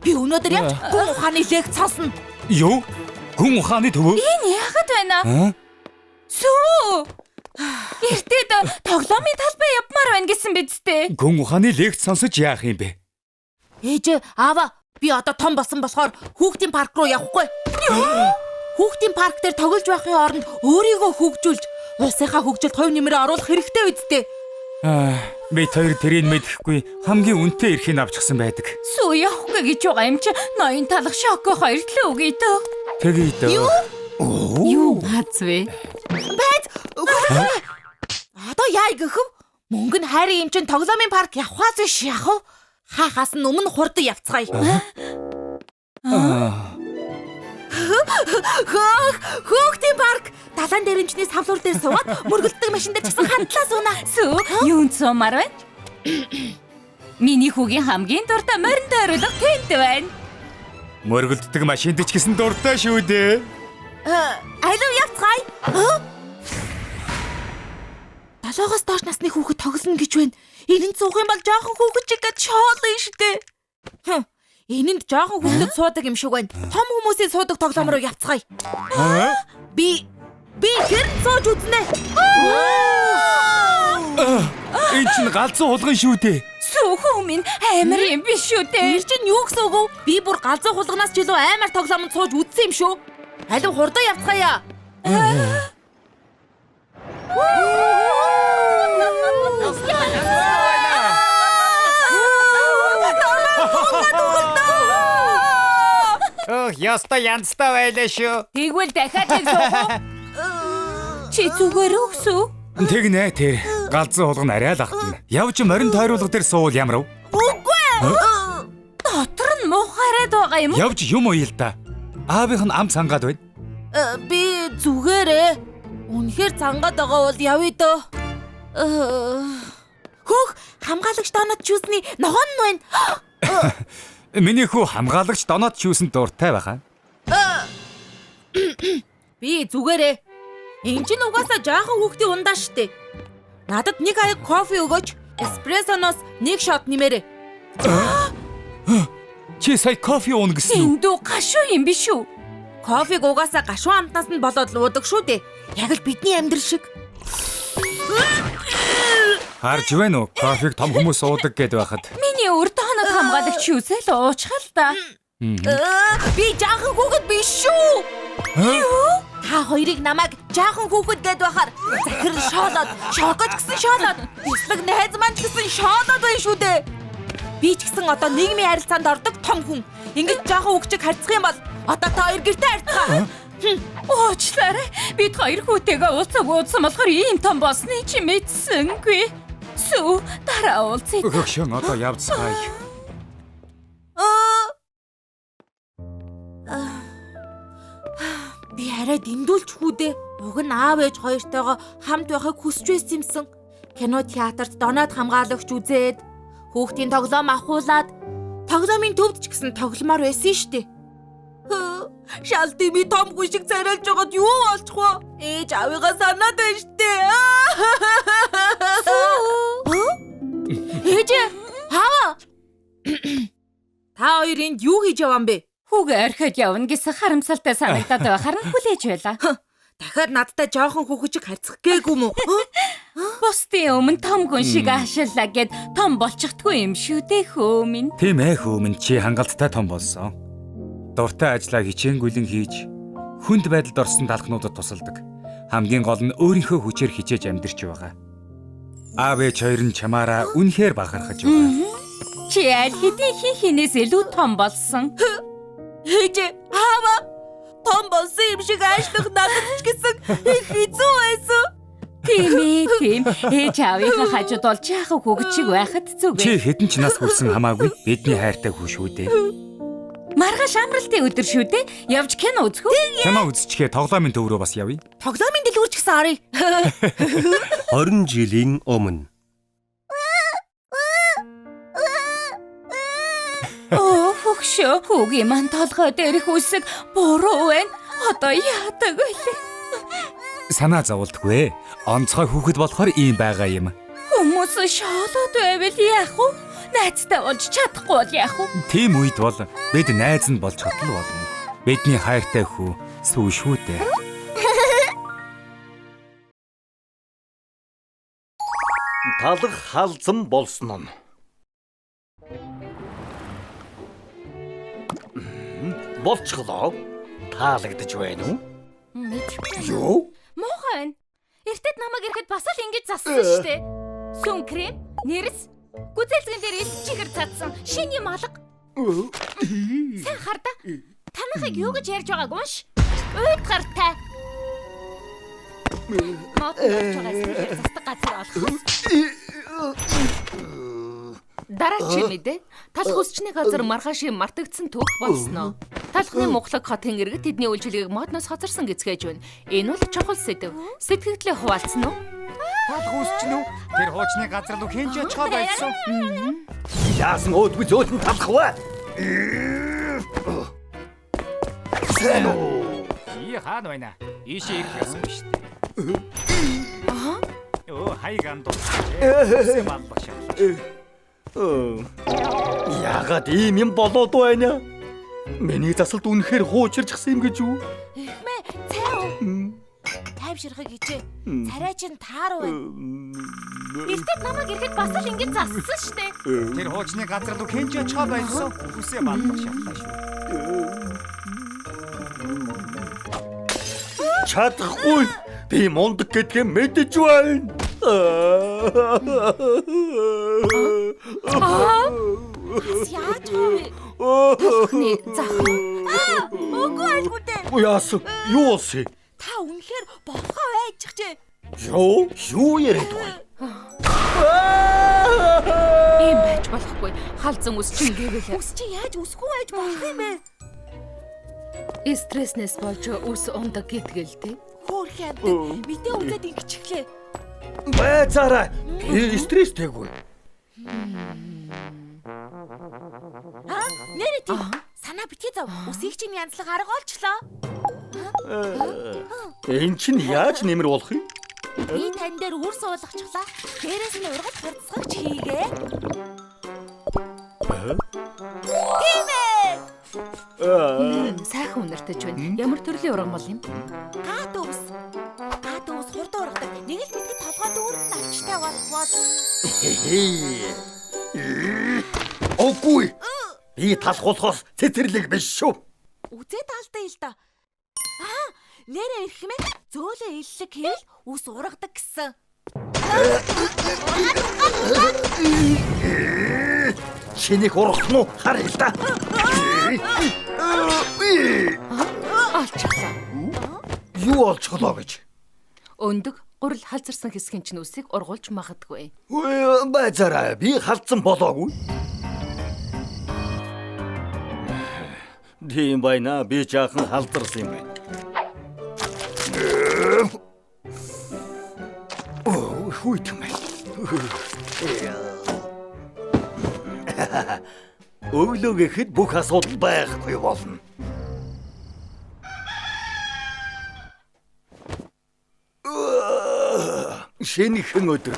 Би өнөөдөр явж гүн ухааны лекц сонсно. Юу? Гүн ухааны төв? Энэ яагаад байна? Сүү! Гэртээ тоглоомын талбай явмаар байна гэсэн биз дээ. Гүн ухааны лекц сонсож яах юм бэ? Ээж аава, би одоо том болсон болохоор хүүхдийн парк руу явахгүй. Хүүхдийн парк дээр тоглож байхын оронд өөрийгөө хөгжүүлж улсынхаа хөгжилд хувь нэмрээ оруулах хэрэгтэй үсттэй. Бид хоёр тэрийг мэдэхгүй хамгийн үнэтэй эрхийг авчихсан байдаг. Сүү явахгүй гэж байгаа юм чи ноён талах шоко хоёр төлөө өгье дөө. Тэгье дөө. Юу аз вэ? Байд. Одоо яа гэхэв? Мөнгө нь хайрын юм чин тоглоомын парк явахаас биш яах вэ? Хаахаас нь өмнө хурдан явцгаая. Хөөх, хүүхдийн парк далайн дээрэмчний савлуур дээр суугаад мөргөлддөг машин дээр ч гэсэн хандлаа сууна. Сүү, юунд суумаар байна? Миний хүүгийн хамгийн дуртай морин тойруулга тэнд байна. Мөргөлддөг машинд ч гэсэн дуртай шүү дээ. Алив явцгаая. 7-оос доош насны хүүхэд тоглоно гэж байна. Энэнд суух юм бол жоохон хүүхэд чиг гэж шоолно шүү дээ. Энэнд жоохон хүүхдүүд суудаг юм шиг байна. Том хүмүүсийн суудаг тоглоом руу явцгаая. Би гэрэн сууж үзнэ. Энэ чинь галзуу хулган шүү дээ. Сүү хүү минь амар юм биш шүү дээ. Тэр чинь юу гэсэн үг вэ? Би бүр галзуу хулганаас ч илүү амар тоглоомд сууж үзсэн юм шүү. Алив хурдан явцгаая. Өх, ёстой янзтай байлаа шүү. Тэгвэл дахиад нэг суух уу? Чи зүгээр өгсөө? Тэгнэ тэр. Галзуу хулган арай л ахтана. Явж морин тойруулга дээр суувал ямар вэ? Үгүй. Дотор нь муухайраад байгаа юм уу? Явж юм уйл та. Аавынх нь ам цангаад байна. Би зүгээрээ. Үнэхээр цангаад байгаа бол явъя дөө. Хөөх, хамгаалагч донот чүүсний ногоон нь байна. Миний хүү хамгаалагч донот чүүсэнд дуртай байхаа. Би зүгээрээ. Энэ чинь угаасаа жаахан хүүхдийн ундаа штэ. Надад нэг аяг кофе өгөөч. Эспрессоноос нэг шот нэмээрэй. Чи сая кофе ууна гэсэн үү? Эндүү гашуу юм биш үү? Кофег угаасаа гашуун амтнаас нь болоод л уудаг шүү дээ. Яг л бидний амьдрал шиг. Харж байна уу? Кофег том хүмүүс уудаг гэд байхад. Миний өр донот хамгаалагч юусэл уучхал та. Би жаахан хүүхэд биш шүү. Юу? Та хоёрыг намайг жаахан хүүхэд гэд байхаар захирал шоолоод, шокоч гэсэн шоолоод, бяцлаг найз маань ч гэсэн шоолоод байна шүү дээ. Би ч гэсэн одоо нийгмийн харилцаанд ордог том хүн. Ингэж жаахан хүүхчиг харьцах юм бол одоо та хоёр гэртээ харьцгаа. Уучлаарай. Бид хоёр хүүтэйгээ уулзаг уудсан болохоор ийм том болсныг чи мэдсэнгүй. Сүү, дараа уулзъя. Өгөгшөн одоо явцгаая. Би арай дэндүүлж хүүдээ. Уг нь аав ээж хоёртойгоо хамт байхыг хүсэж байсан юмсан. Кино театрт доноод хамгаалагч үзээд, хүүхдийн тоглоом авахуулаад, тоглоомын төвд ч гэсэн тогломоор байсан шүү дээ. Шалти би том хүн шиг царайлж байгаад юу болчих вэ? Ээж аавыгаа санаад байна шүү дээ. Ээж, аава. Та хоёр энд юу хийж яваа юм бэ? Хүүгээ орхиод явна гэсэн харамсалтай санагдаад байхаар нь хүлээж байлаа. Дахиад надтай жоохон хүүхэн чиг харьцах гээгүй мүү? Бусдын өмнө том гүн шиг аашиллаа гэд том болчихдгүй юм шүү дээ хөө минь. Тийм хөө минь, чи хангалттай том болсон. Дуртай ажлаа хичээнгүйлэн хийж, хүнд байдалд орсон талхнуудад тусалдаг. Хамгийн гол нь өөрийнхөө хүчээр хичээж амьдарч байгаа. Аав ээж хоёр нь чамаараа үнэхээр бахархаж байгаа. Чи аль хэдийн хин хинээс илүү том болсон. Ээж, аава, том болсон юм шиг аашлах надад ч гэсэн их хэцүү байсан. Тийм тийм. Ээж аавынхаа хажууд бол жаахан хүүхд шиг байхад зүгээр. Чи хэдэн ч нас хүрсэн хамаагүй бидний хайртай хүү шүү дээ. Маргааш амралтын өдөр шүү дээ. Явж кино үзэх үү? Кино үзчихээ тоглоомын төв рүү бас явъя. Тоглоомын дэлгүүр ч гэсэн оръё. 20 жилийн өмнө. Оо, хөгшөө, хүүгийн маань толгой дээрх үсэг буруу байна. Одоо яадаг вэ? Санаа зовлтгүй. Онцгой хүүхэд болохоор ийм байгаа юм. Хүмүүс шоолоод байвал яах вэ? Найзтай болж чадахгүй бол яах вэ? Тийм үед бол бид найз нь болж чадал болно. Бидний хайртай хүү сүү шүү дээ. Талах халзан болсон нь. Болчихлоо. Таалагдж байна уу? Мэдэхгүй. Юу? Муухай байна. Эртэд намайг ирэхэд бас л ингэж зассан шүү дээ. Сүн крем, нэрс, гүзээлзгэн дээр элс чихэр цадсан шинэ юм алга. Сайн хар да. Танахыг юу гэж ярьж байгааг унш. Уйд гартай. Мод ярьж байгаа эсрэгээр застаг газар олох. Дараачийн мэдээ. Талх үсчний газар маргаашийн мартагдсан түүх болсноо. Талхны мухлаг хотын иргэд тэдний үйлчилгээг модноос хоцорсон гэцгээж байна. Энэ бол чухал сэдэв. Сэтгэгдлээ хуваалцсан уу? Талх үсчин үү? Тэр хуучны газар руу хэн ч очихоо болсон. Яасан өөдгүй зөөлөн талах вэ? Сайн уу? И хаана байна? Ийшээ ирэх ёсгүй шүү дээ. Аа. Оо, хайг андуу. Үсээ маллах шахлаа. Яагаад ийм юм болоод байна? Миний засалд үнэхээр хуучирчихсан юм гэж үү? Эхмээ, цай уу? Тайвширхыг хичээ. Царай чинь тааруу байна. Эртэд намайг ирэхэд бас л ингэж зассан шүү дээ. Тэр хуучны газар руу хэн ч очихоо болсон. Үсээ маллах шахлаа шүү. Чадахгүй. Би мундаг гэдгээ мэдэж байна. Яаж вэ? Талхны зах. Үгүй айлгүйдээ. Яасан? Юу болсон? Та үнэхээр болохоо байчихжээ. Юу? Юу яриад байна? Ийм байж болохгүй. Халзан үс чинь гэвэл Үс чинь яаж үсгүй байж болох юм бэ? Стресснээс болж үс ундаг гэтгэл тэ. Хөөрхөн амтан мэдээ үзээд ингэчихлээ. Байцаарай. Би стресстэйгүй. Аа, нэрээ тийм. Санаа битгий зов. Үсийг чинь янзлах арга олчлоо. Энэ чинь яаж нэмэр болох юм? Би тань дээр үр суулгачихлаа. Дээрээс нь ургаж хурцгагч хийгээ. Тийм ээ. Сайхан үнэртэж байна. Ямар төрлийн ургамал юм? Гад өвс. Гад өвс хурд ургадаг. Нэг л мэтгэд толгой дүүрэн навчтай болох болно. Үгүй. Би талх болохоос цэцэрлэг биш шүү. Үзээд алдаа ил да. Аа, нэрээ эрхмээ зөөлөн иллэг хийвэл үс ургадаг гэсэн. Чинийх ургах нь уу? Хар ил да. Олчихлоо. Юу олчихлоо гэж? Өндөг гурил халзарсан хэсгийн чинь үсийг ургуулж магадгүй. Байцаарай. Би халдсан болоогүй. Тийм байна. Би жаахан халзарсан юм байна. Оо, хүйтэн байна. Өглөө гэхэд бүх асуудал байхгүй болно. Шинэхэн өдөр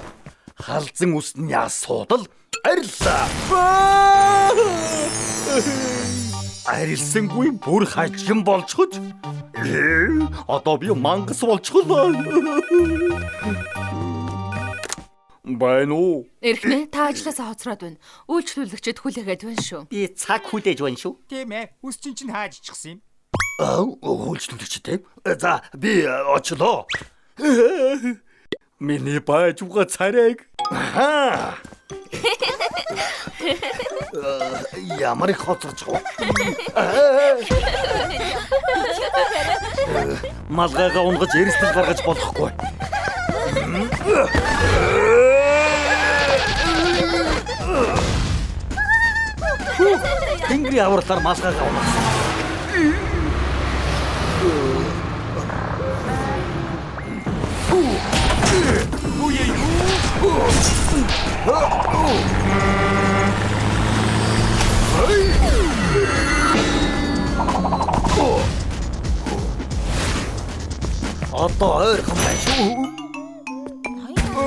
халзан үсний асуудал ариллаа. Арилсангүй бүр хажин болчихож. Одоо би мангас болчихлоо. Байна уу? Эрхмээ та ажлаасаа хоцроод байна. Үйлчлүүлэгчид хүлээгээд байна шүү. Би цаг хүлээж байна шүү. Тийм ээ. Үс чинь хаажчихсан юм. Аа, үйлчлүүлэгчтэй. За, би очлоо. Миний байжуга царайг. Аа. Ямар их хоцорч байгаа. Малгайгаа унгаж эрсдэл гаргаж болохгүй. Тэнгэрийн авралаар малгайгаа унгасан. Одоо ойрхон байна шүү.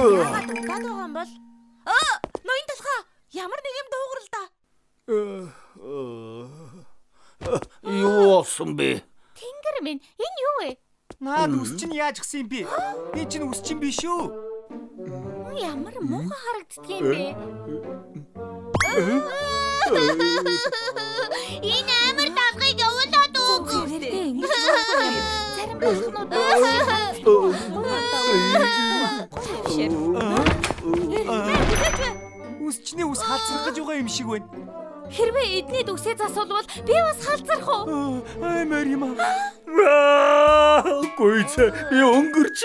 Яагаад удаад байгаа юм бол? Аа, ноён талхаа ямар нэг юм дуугарл да. Юу болсон бэ? Тэнгэр минь, энэ юу вэ? Наад үс чинь яаж гсэн юм бэ? Энэ чинь үс чинь биш үү? Ямар муухай харагддаг юм бэ? Энэ амар талхыг явуулаад өг. Зарим талхнууд Үс чиний үс халзрах гэж байгаа юм шиг байна. Хэрвээ эдний үсээ засуулвал би бас халзрах уу? Аймаар юм аа. Гүйц би өнгөрч.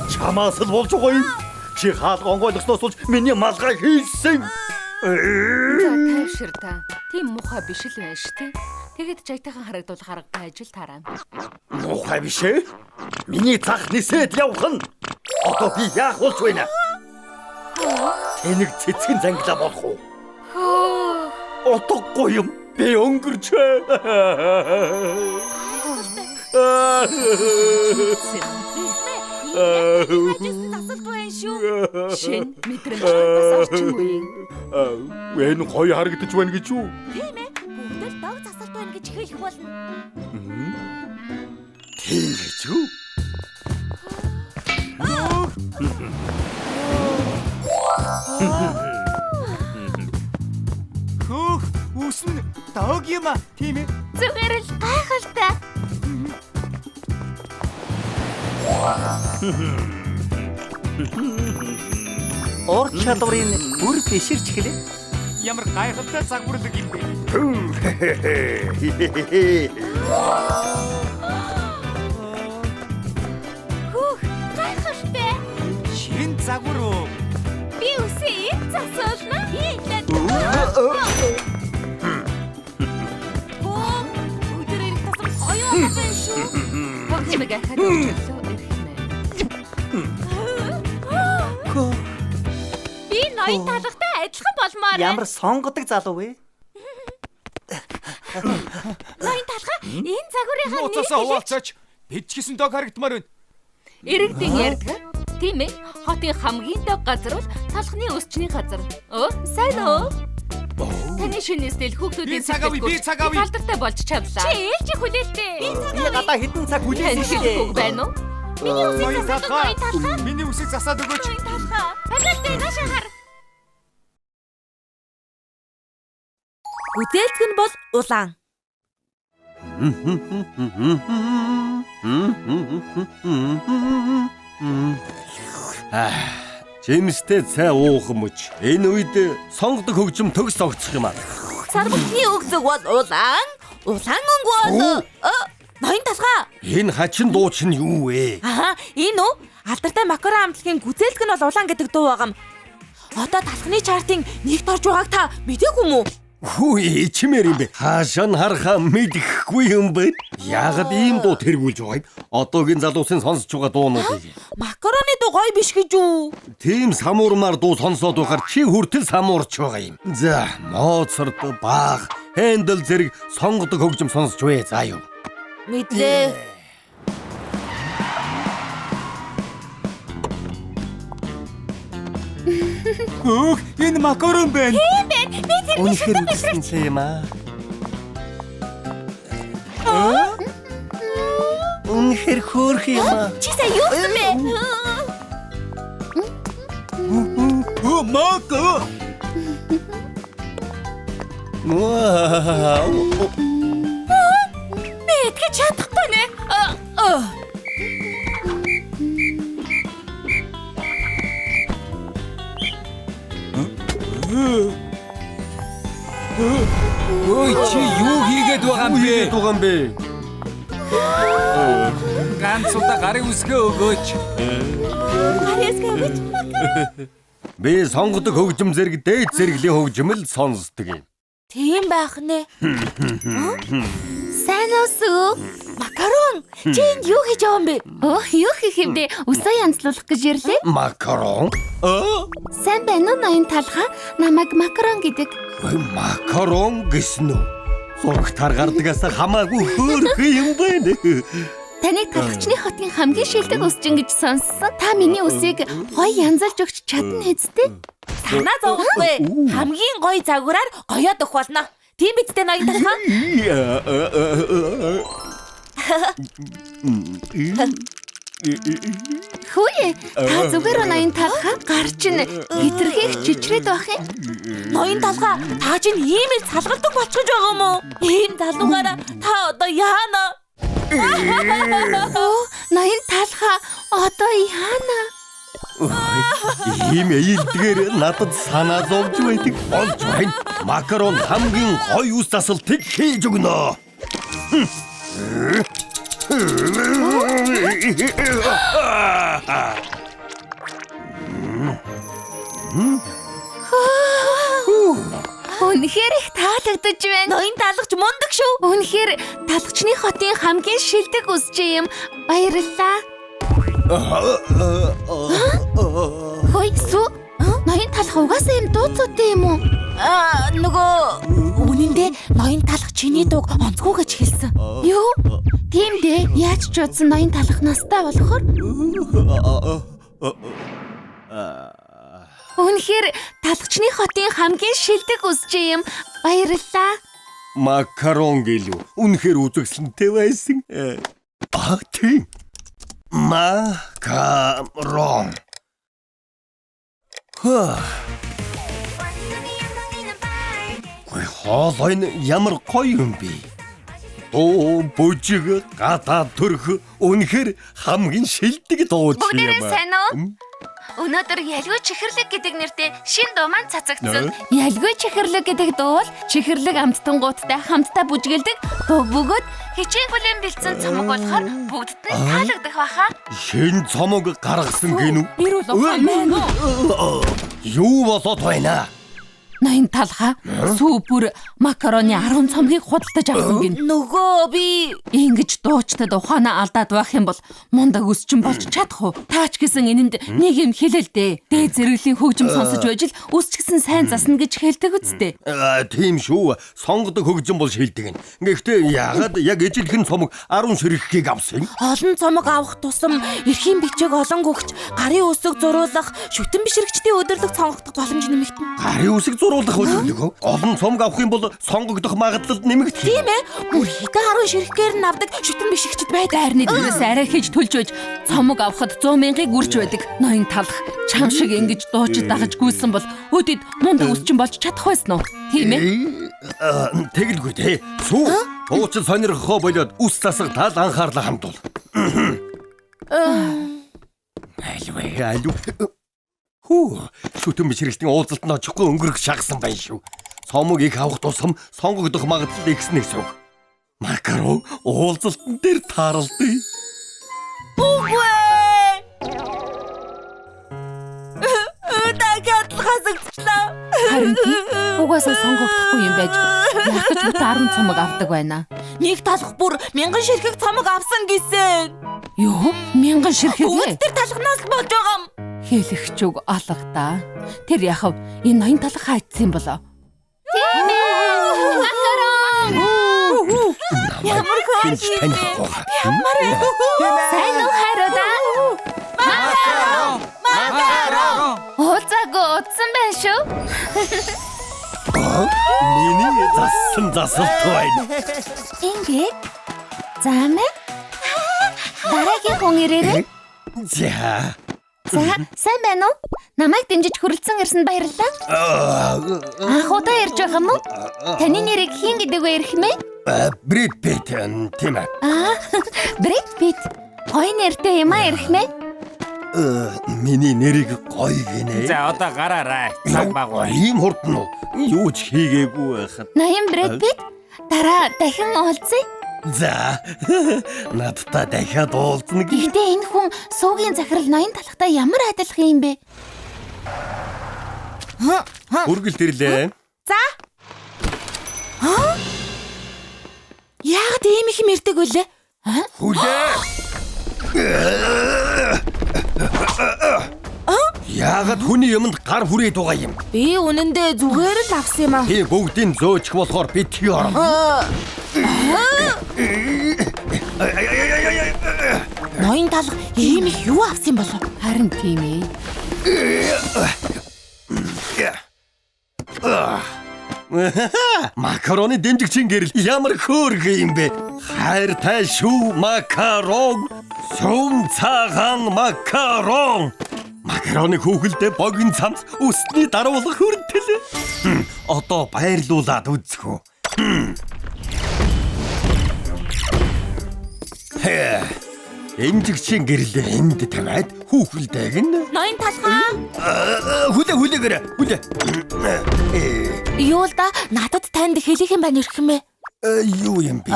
Чамаас л болж байгаа юм. Чи хаалга онгойлгосноос болж миний малгай хийсэн. За тайвшир та. Тийм муухай биш л байна шүү дээ. Тэгэд жайтайхан харагдуулах арга байж л тараа. Муухай биш ээ. Миний зах нисээд явах нь. Одоо би яах болж байна? Тэнэг цэцгэн зангилаа болох уу? Утгагүй юм. Би өнгөрчээ. Засалт байна шүү. Шин мэдрэмж бас орчин үеийн. Энэ гоё харагдаж байна гэж юу? Тийм ээ. Бүгд л дог засалт байна гэж хэлэх болно. Тийм гэж юу? Хөөх, үс нь дог юм а, тийм ээ? Зүгээр л гайхалтай. Ур чадварын бүр биширч хэлээ. Ямар гайхалтай загварлаг юм бэ? Хөөх, гайхалтай. Шин загвар уу? Би үсээ энд засуулна. Хийлээ. Бум. Өдөр ирэх тусам гоё болоод байна шүү. Хөгжмөг ахаад орчлоо эрхмээ. Би ноён талхтай адилхан болмоор байна. Ямар сонгодог залуу вэ? Ноён талхаа энэ загварынхаа нэрийг Нууцаасаа хуваалцаач. Бид ч гэсэн дог харагдмаар байна. Иргэдийн ярьдаг. Тийм ээ. Хотын хамгийн дог газар бол талхны өсчний газар. Өө, сайн уу? Таны шинэ стил хүүхдүүдийн Би цаг авъя, би цаг авъя. Алдартай болж чадлаа. Чи ээлжи хүлээлтэй. Би гадаа хэдэн цаг Таны хүлээсэн шүү хэлэх үг дээ. байна уу? Миний үсийг Ноён засаад талхаа. ноён талхаа. Миний үсийг засаад өгөөч. Ноён талхаа. Алалтай наашаа хар. Гүзээлзгэн нь бол улаан. Жимстэй цай уух мөч. Энэ үед сонгодог хөгжим төгс огцох юм аа. Сармагтны өг зүг бол улаан, улаан өнгө бол ноён талхаа. Энэ хачин дуу чинь юу вэ? Аха, энэ үү? Алдартай макаро амтлагийн гүзээлзгэн бол улаан гэдэг дуу байгам. Одоо талхны чартын нэгт орж байгааг та мдээгүй юм уу? Хүү ичмээр юм бэ? Хаашаа нь харахаа мэдэхгүй юм бэ? Яагаад ийм дуу тэргүүлж байгаа юм? Одоогийн залуусын сонсож байгаа дуунуудыг. Макароны дуу гоё биш гэж үү? Тийм самуурмаар дуу сонсоод байхаар чи хүртэл самуурч байгаа юм. За, Моцарт, Бах, Хендел зэрэг сонгодог хөгжим сонсч вэ заа юу. Мэдлээ. Хөөх, энэ макарон байна. Тийм байна. Би тэрний Үнэхээр шүтэн бишрэгч. үзэсгэлэнтэй юм аа. Үнэхээр хөөрхөн юм аа. Чи сая юу гэсэн бэ? Өө, мака. Вау. Би итгэж чадахгүй нэ. Ой, чи юу хийгээд байгаа юм бэ? Хийгээд байгаа юм бэ? Ганц удаа гарын үсгээ өгөөч. Гарын үсгээ өгөөч. Би сонгодог хөгжим зэрэг дээд зэрэглэлийн хөгжим л сонсдог юм. Тийм байх нэ. Сайн уу сүү? Макарон, чи энд юу хийж байгаа юм бэ? Өө, юу хийх юм бэ? Үсээ янзлуулах гэж ирлээ. Макарон? Сайн байна уу ноён талхаа? Намайг макарон гэдэг. Ой, макарон гэсэн үү? Зурагтаар гардагаас хамаагүй хөөрхөн юм байна. Таныг талхчны хотын хамгийн шилдэг үсчин гэж сонссон. Та миний үсийг гоё янзалж өгч чадна хэвчтэй. Санаа зовхгүй. Хамгийн гоё загвараар гоёод өгөх болно. Тийм биз дээ ноён талхаа? Хөөе, та зүгээр ноён талхаа гар чинь хитрхийх чичрээд байх юм. Ноён талхаа, та чинь ийм л салгалдаг болчихж байгаа юм уу? Ийм залуугаараа та одоо яана? Өө, ноён талхаа одоо яана? Ийм ээлдгээр надад санаа зовж байдаг. Болж байна. Макарон хамгийн гоё үс засалтыг хийж өгнө. Үнэхээр их таалагдаж байна. Ноён талгач мундаг шүү. Үнэхээр талхчны хотын хамгийн шилдэг үсчин юм. Баярлалаа. Хөөе, сүү. Ноён талх угаасаа юм дууцуутай юм уу? Аа, нөгөө үнэн дээр ноён талх чиний дууг онцгүй гэж хэлсэн. Юу? Тийм дээ. Яаж ч утсан ноён талх настай болохоор үнэхээр талхчны хотын хамгийн шилдэг үсчин юм. Баярлалаа. Макарон гэлүү. Үнэхээр үзэсгэлэнтэй байсан. Аа, тийм. Макарон. Хаа. Ой, хоолой нь ямар гоё юм бэ? Дуу, бүжиг, гадаа төрх үнэхээр хамгийн шилдэг дууч юм. Бүгдээрээ сайн уу? Өнөөдөр Ялгүй чихэрлэг гэдэг нэртэй шинэ дуу маань цацагдсан. Ялгүй чихэрлэг гэдэг дуу бол чихэрлэг амттангуудтай хамтдаа бүжгэлдэг дуу бөгөөд хичээн хүлээн бэлдсэн цомог болохоор бүгдд нь таалагдах байхаа. Шинэ цомог гаргасан гинүү? Эрүүл ухаан байна уу? Юу болоод байна? Ноён талхаа сүү бүр макароны 10 цомгийг худалдаж авсан гин. Нөгөө би Ингэж дуучтад ухаанаа алдаад байх юм бол мундаг үсчин болж чадах уу? Таач гэсэн энэнд нэг юм хэлэл дээ. Дээд зэрэглэлийн хөгжим сонсож байж л үсч гэсэн сайн засна гэж хэлдэг үсттэй. Тийм шүү. Сонгодог хөгжим бол шилдэг нь. Гэхдээ яагаад яг ижилхэн цомог 10 ширхгийг авсан юм? Олон цомог авах тусам эрхийн бичиг олон гүгч, гарын үсэг зуруулах, шүтэн бишрэгчдийн өдөрлөг сонгогдох боломж нэмэгдэнэ. Гарын үсэг зуруулах өдөрлөг. Олон цомог авах юм бол сонгогдох магадлал нэмэгдэх. Тийм ээ. Бүр хэдэн 10 ширхгээр нь авдаг шүтэн бишрэгчд байдаг. Дайрны дээрээс арай хийж төлж байж цомог авахд 100 мянгыг үрж байдаг. Ноён талх чам шиг ингэж дуучид дагаж гүйсэн бол өдөд мундаг үсчин болж чадах байсан уу? Тийм ээ. Тэгэлгүй дээ. Сүү. Дуучин сонирхохоо болоод үс засах тал анхаарлаа хандуул. Альвэ, аль. Хүү, шүтэн бишрэлтийн уулзалтанд очихгүй өнгөрөх шахсан байна шүү. Цомог их авах тусам сонгогдох магадлал ихсэн гэсэн үг. Макарон уулзалтан дээр тааралдъя. Үгүй ээ. Дахиад л хасагдчихлаа. Харин тийм угаасаа сонгогдохгүй юм байж яг ч бүтэн 10 цомог авдаг байна. Нэг талх бүр 1000 ширхэг цомог авсан гэсэн. Юу? 1000 ширхэг Бүгд ээ? тэр талхнаас л болж байгаа юм. Хэлэх ч үг алга та. Тэр яхав энэ ноён талх хайцсан юм болоо. Тийм ээ. Макарон. Ямар хөөрхөн Хинч танихгүй. Сайн уу хайруудаа? Макарон! Макарон. Уулзаагүй удсан байна шүү. Миний зассан засалт байна. Ингээ. За мэ. Дараагийн хүн ирээрэй. За. За, сайн байна уу? Намайг дэмжиж хүрэлцэн ирсэнд баярлалаа. Анх удаа ирж байгаа юм уу? Таны нэрийг хэн гэдэг вэ эрхмээ? Брэд Питт тийм ээ. Аа, Брэд Питт. Гоё нэртэй юм аа эрхмээ. Миний нэрийг гоё гинэ. За одоо гараарай. Цаг баггүй. Ийм хурдан уу? Юу ч хийгээгүй байхад. Ноён Брэд Питт, дараа дахин уулзъя. За. Надтай дахиад уулзна гэж. Гэхдээ энэ хүн суугийн захирал ноён талхтай ямар адилхан юм бэ? Үргэлт ирлээ. За. Яагаад ийм их юм ирдэг вүлээ? Хүлээ. Яагаад хүний юмд гар хүрээд байгаа юм? Би үнэндээ зүгээр л авсан юм аа. Би бүгдийг зөөчих болохоор битгий орно. Ноён талх ийм их юу авсан болов? Харин тийм ээ. Макароны дэмжигчийн гэрэл ямар хөөрхөн юм бэ? Хайртай шүү макарон. Сум цагаан макарон. Макароны хүүхэлдэй богино цамц өсний даруулах хүртэл. Одоо баярлуулад үзэх үү. Дэмжигчийн гэрлээ энд тавиад хүүхэлдэйг нь Ноён талхаа. Хүлээ хүлээгээрэй. Хүлээ. Юу л да надад танд хэлэх юм байна эрхмээ. Юу юм бэ?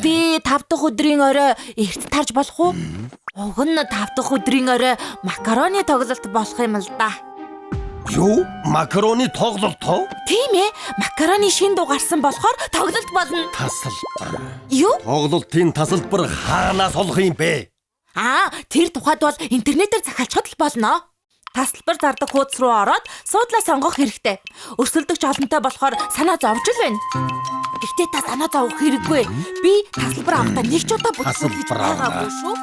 Би 5 дахь өдрийн орой эрт тарж болох уу? Уг нь 5 дахь өдрийн орой макароны тоглолт болох юм л да. Юу? Макароны тоглолт оо? Тийм ээ. Макароны шин дуу гарсан болохоор тоглолт болно. Тасалбар. Юу? Тоглолтын тасалбар хаанаас олох юм бэ? Аа, тэр тухайд бол интернетээр захиалчихад л болно. Тасалбар зардаг хуудас руу ороод суудлаа сонгох хэрэгтэй. Өрсөлдөгч олонтой болохоор санаа зовж л байна. Гэхдээ та санаа зовох хэрэггүй. Би тасалбар авахдаа нэг ч удаа бүтсэн гэж байгаагүй шүү.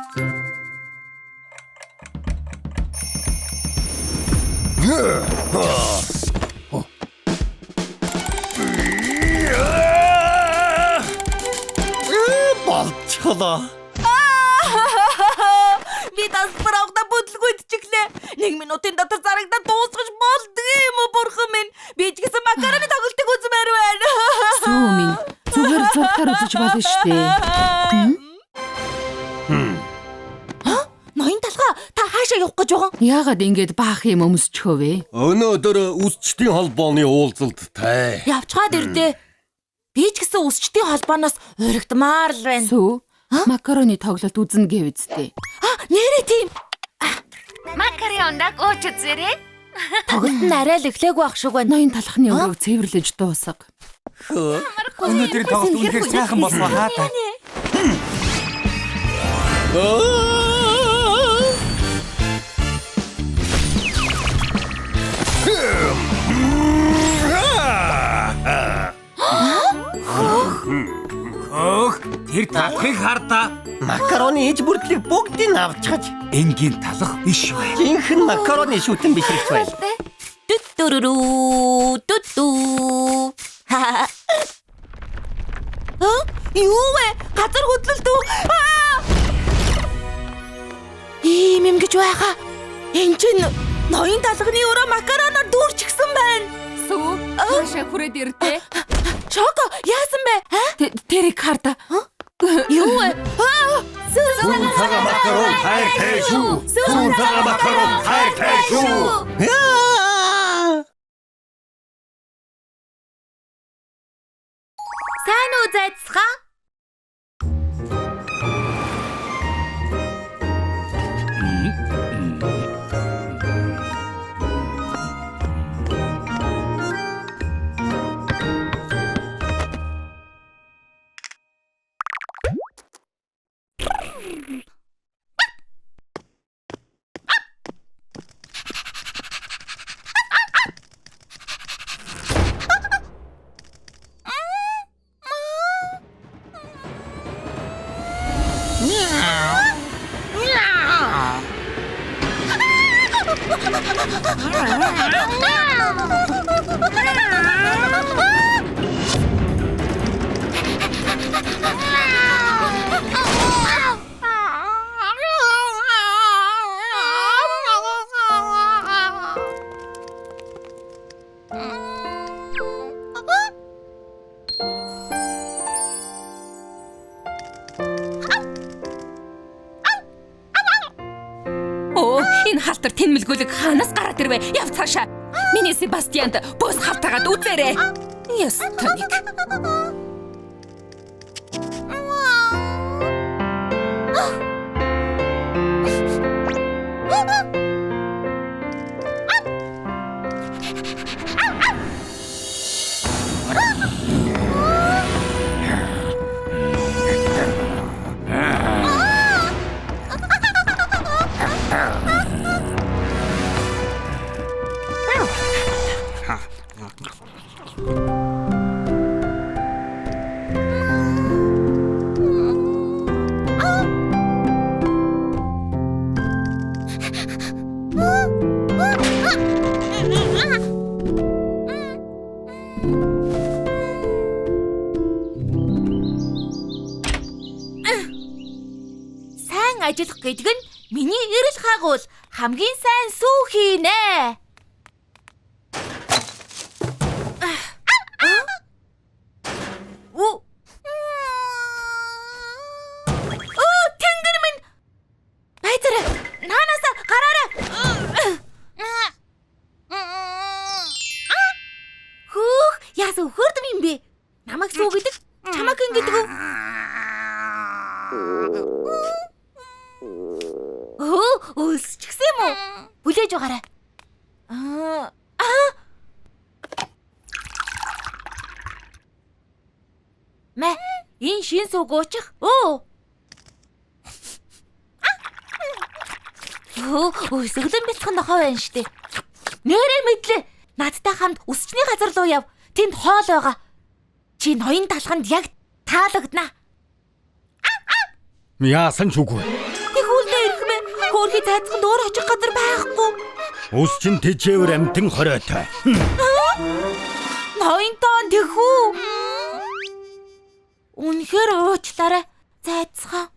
Болчихлоо. Би тасалбар авахдаа бүтлгүй идчихлээ. 1 минутын дотор зарагдаад дуусгаж болдгоо юм уу бурхан минь. Би ч гэсэн макароны тоглолтыг үзмээр байна. Сүү минь зүгээр зургатаар үзэж болно шүү дээ. Ноён талхаа та хаашаа явах гэж байгаа? Яагаад ингэж баах юм өмсчихөө вэ? Өнөөдөр үсчдийн холбооны уулзалттай. Явчгаад ирдээ. Би ч гэсэн үсчдийн холбооноос уригдмаар л байна. Сүү, макароны тоглолт үзнэ гэв үсттэй. Аа, нэрээ тийм. Макарондаг ууч үзээрэй. Тоглолт нь арай л эхлээгүй ах шиг байна. Ноён талхны өрөөг цэвэрлэж дуусга. Өнөөдрийн тоглолт үнэхээр сайхан болсон хаа та. Хөөх, тэр талхыг хардаа. Макароны иж бүрдлийг бүгдийг авчихаж. Энгийн талх биш бай. Жинхэнэ макароны шүтэн бишрэгч байл. Дүтүрүрүү, дүтүү. Ха. Юу вэ? Газар хөдлөлт үү? Ийм юм гэж байхаа. Энд чинь ноён талхны өрөө макароноор дүүрчихсэн байна. Сүү, хаашаа хүрээд ирдээ? Чоко, яасан бэ? Тэрийг хардаа. Юу вэ? Сүүн цагаан макарон хайртай шүү. Сүүн цагаан макарон хайртай шүү. Сайн уу зайцгаа? Энэ халтар тэнмэлгүүлэг хаанаас гараад ирвэ? Яв цаашаа. Миний Себастьянд бус халтаагаад үзээрэй. Ёстой нэг. Сайн ажиллах гэдэг нь миний эрэл хагуул хамгийн сайн сүү хийнэ. Тэнгэр минь! Байцаарай. Наанасаа гараарай. Хөөх, яасан хөрдөм юм бэ? Намайг сүү гэдэг, чамайг хэн гэдэг үү? Өлсчихсэн юм уу? Хүлээж байгаарай. Мэ, энэ шин сууг уучих. Өсөглөн бэлтгэн нохой байна штэ. Нэрээ мэдлээ. Надтай хамт өсчний газар руу яв. Тэнд хоол байгаа. Чи ноён талханд яг таалагдана. Яасан ч үгүй. Тэгүүлдэ ирэхмээ. Хөөрхий цайцханд өөр очих газар байхгүй. Өс чин тэжээвэр амтан хориотой. Ноёнтон тэхүү. Үнэхээр уучлаарай. Цайцхан.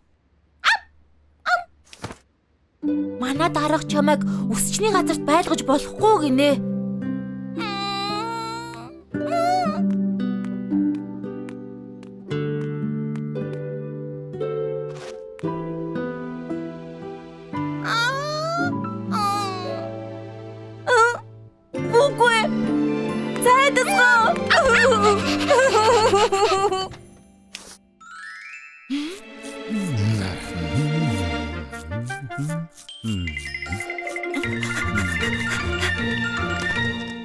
Манай дарга чамайг өсчний газарт байлгаж болохгүй гинэ. Үгүй. Зайдасгаа.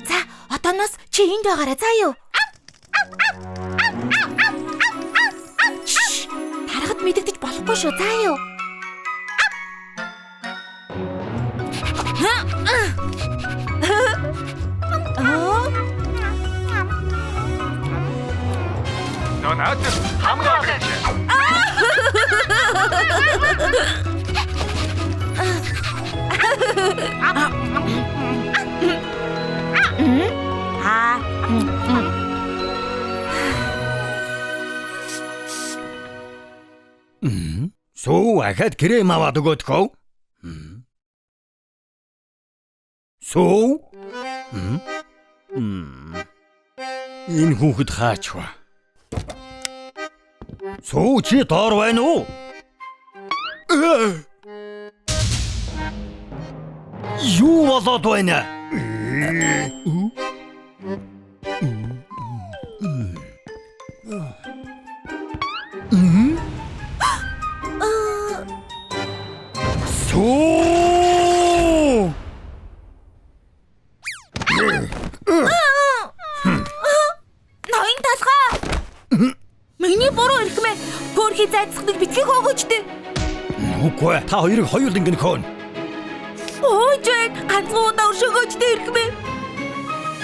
За, одооноос чи энд байгаарай заа юу? Тарахад мэдэгдэж болохгүй шүү заа юу? Донат хамгаалагч. Сүү ахад крем аваад өгөөдхөө. Сүү? Энэ хүүхэд хаач вэ? Сүү чи доор байна уу? Юу болоод байна? Сүү! Ноён талхаа. Миний буруу эрхмээ. Хөөрхий зайцхныг битгий хөөгөөчтэй. Үгүй та хоёрыг хоёуланг нь хөөнө. Өөж байна. Ганцхан удаа өршөөгөөчтэй эрхмээ.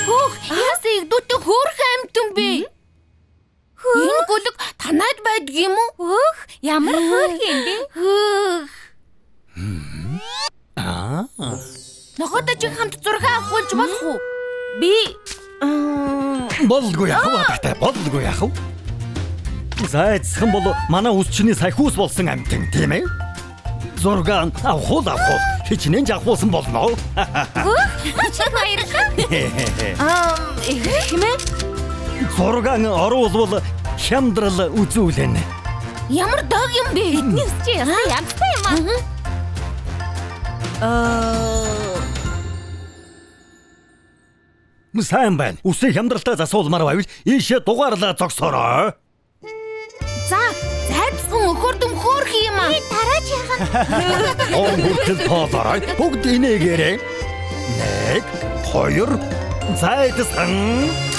Хөөх, яасан их дүүтэй хөөрхөн амьтан бэ? Энэ гүлэг танаад байдаг юм уу? Хөөх, ямар хөөрхөн юм бэ? Хөөх. Аа. Нохойтой чи хамт зураг авахулж болох уу? Би Болдгүй яах вэ хатагтай? Болдгүй яах вэ? Зайцхан бол манай үсчний сахиус болсон амьтан тийм ээ? Зураг авах уу хичнээн ч авахулсан болно. Маш их баярлалаа. Хэмээ? Зураг оруулвал хямдрал үзүүлнэ. Ямар дог юм бэ? Эдний үс чи ястай янзтай юм аа. Сайн байна. Үсээ хямдралтай засуулмаар байвал ийшээ дугаарлаа зогсоорой. За, зайцхан өхөр дүм хөөх юм аа. Би тараач яхан. Он хүртэл тоолоорой. Бүгд инээгээрэй. 1 2 зайдсан.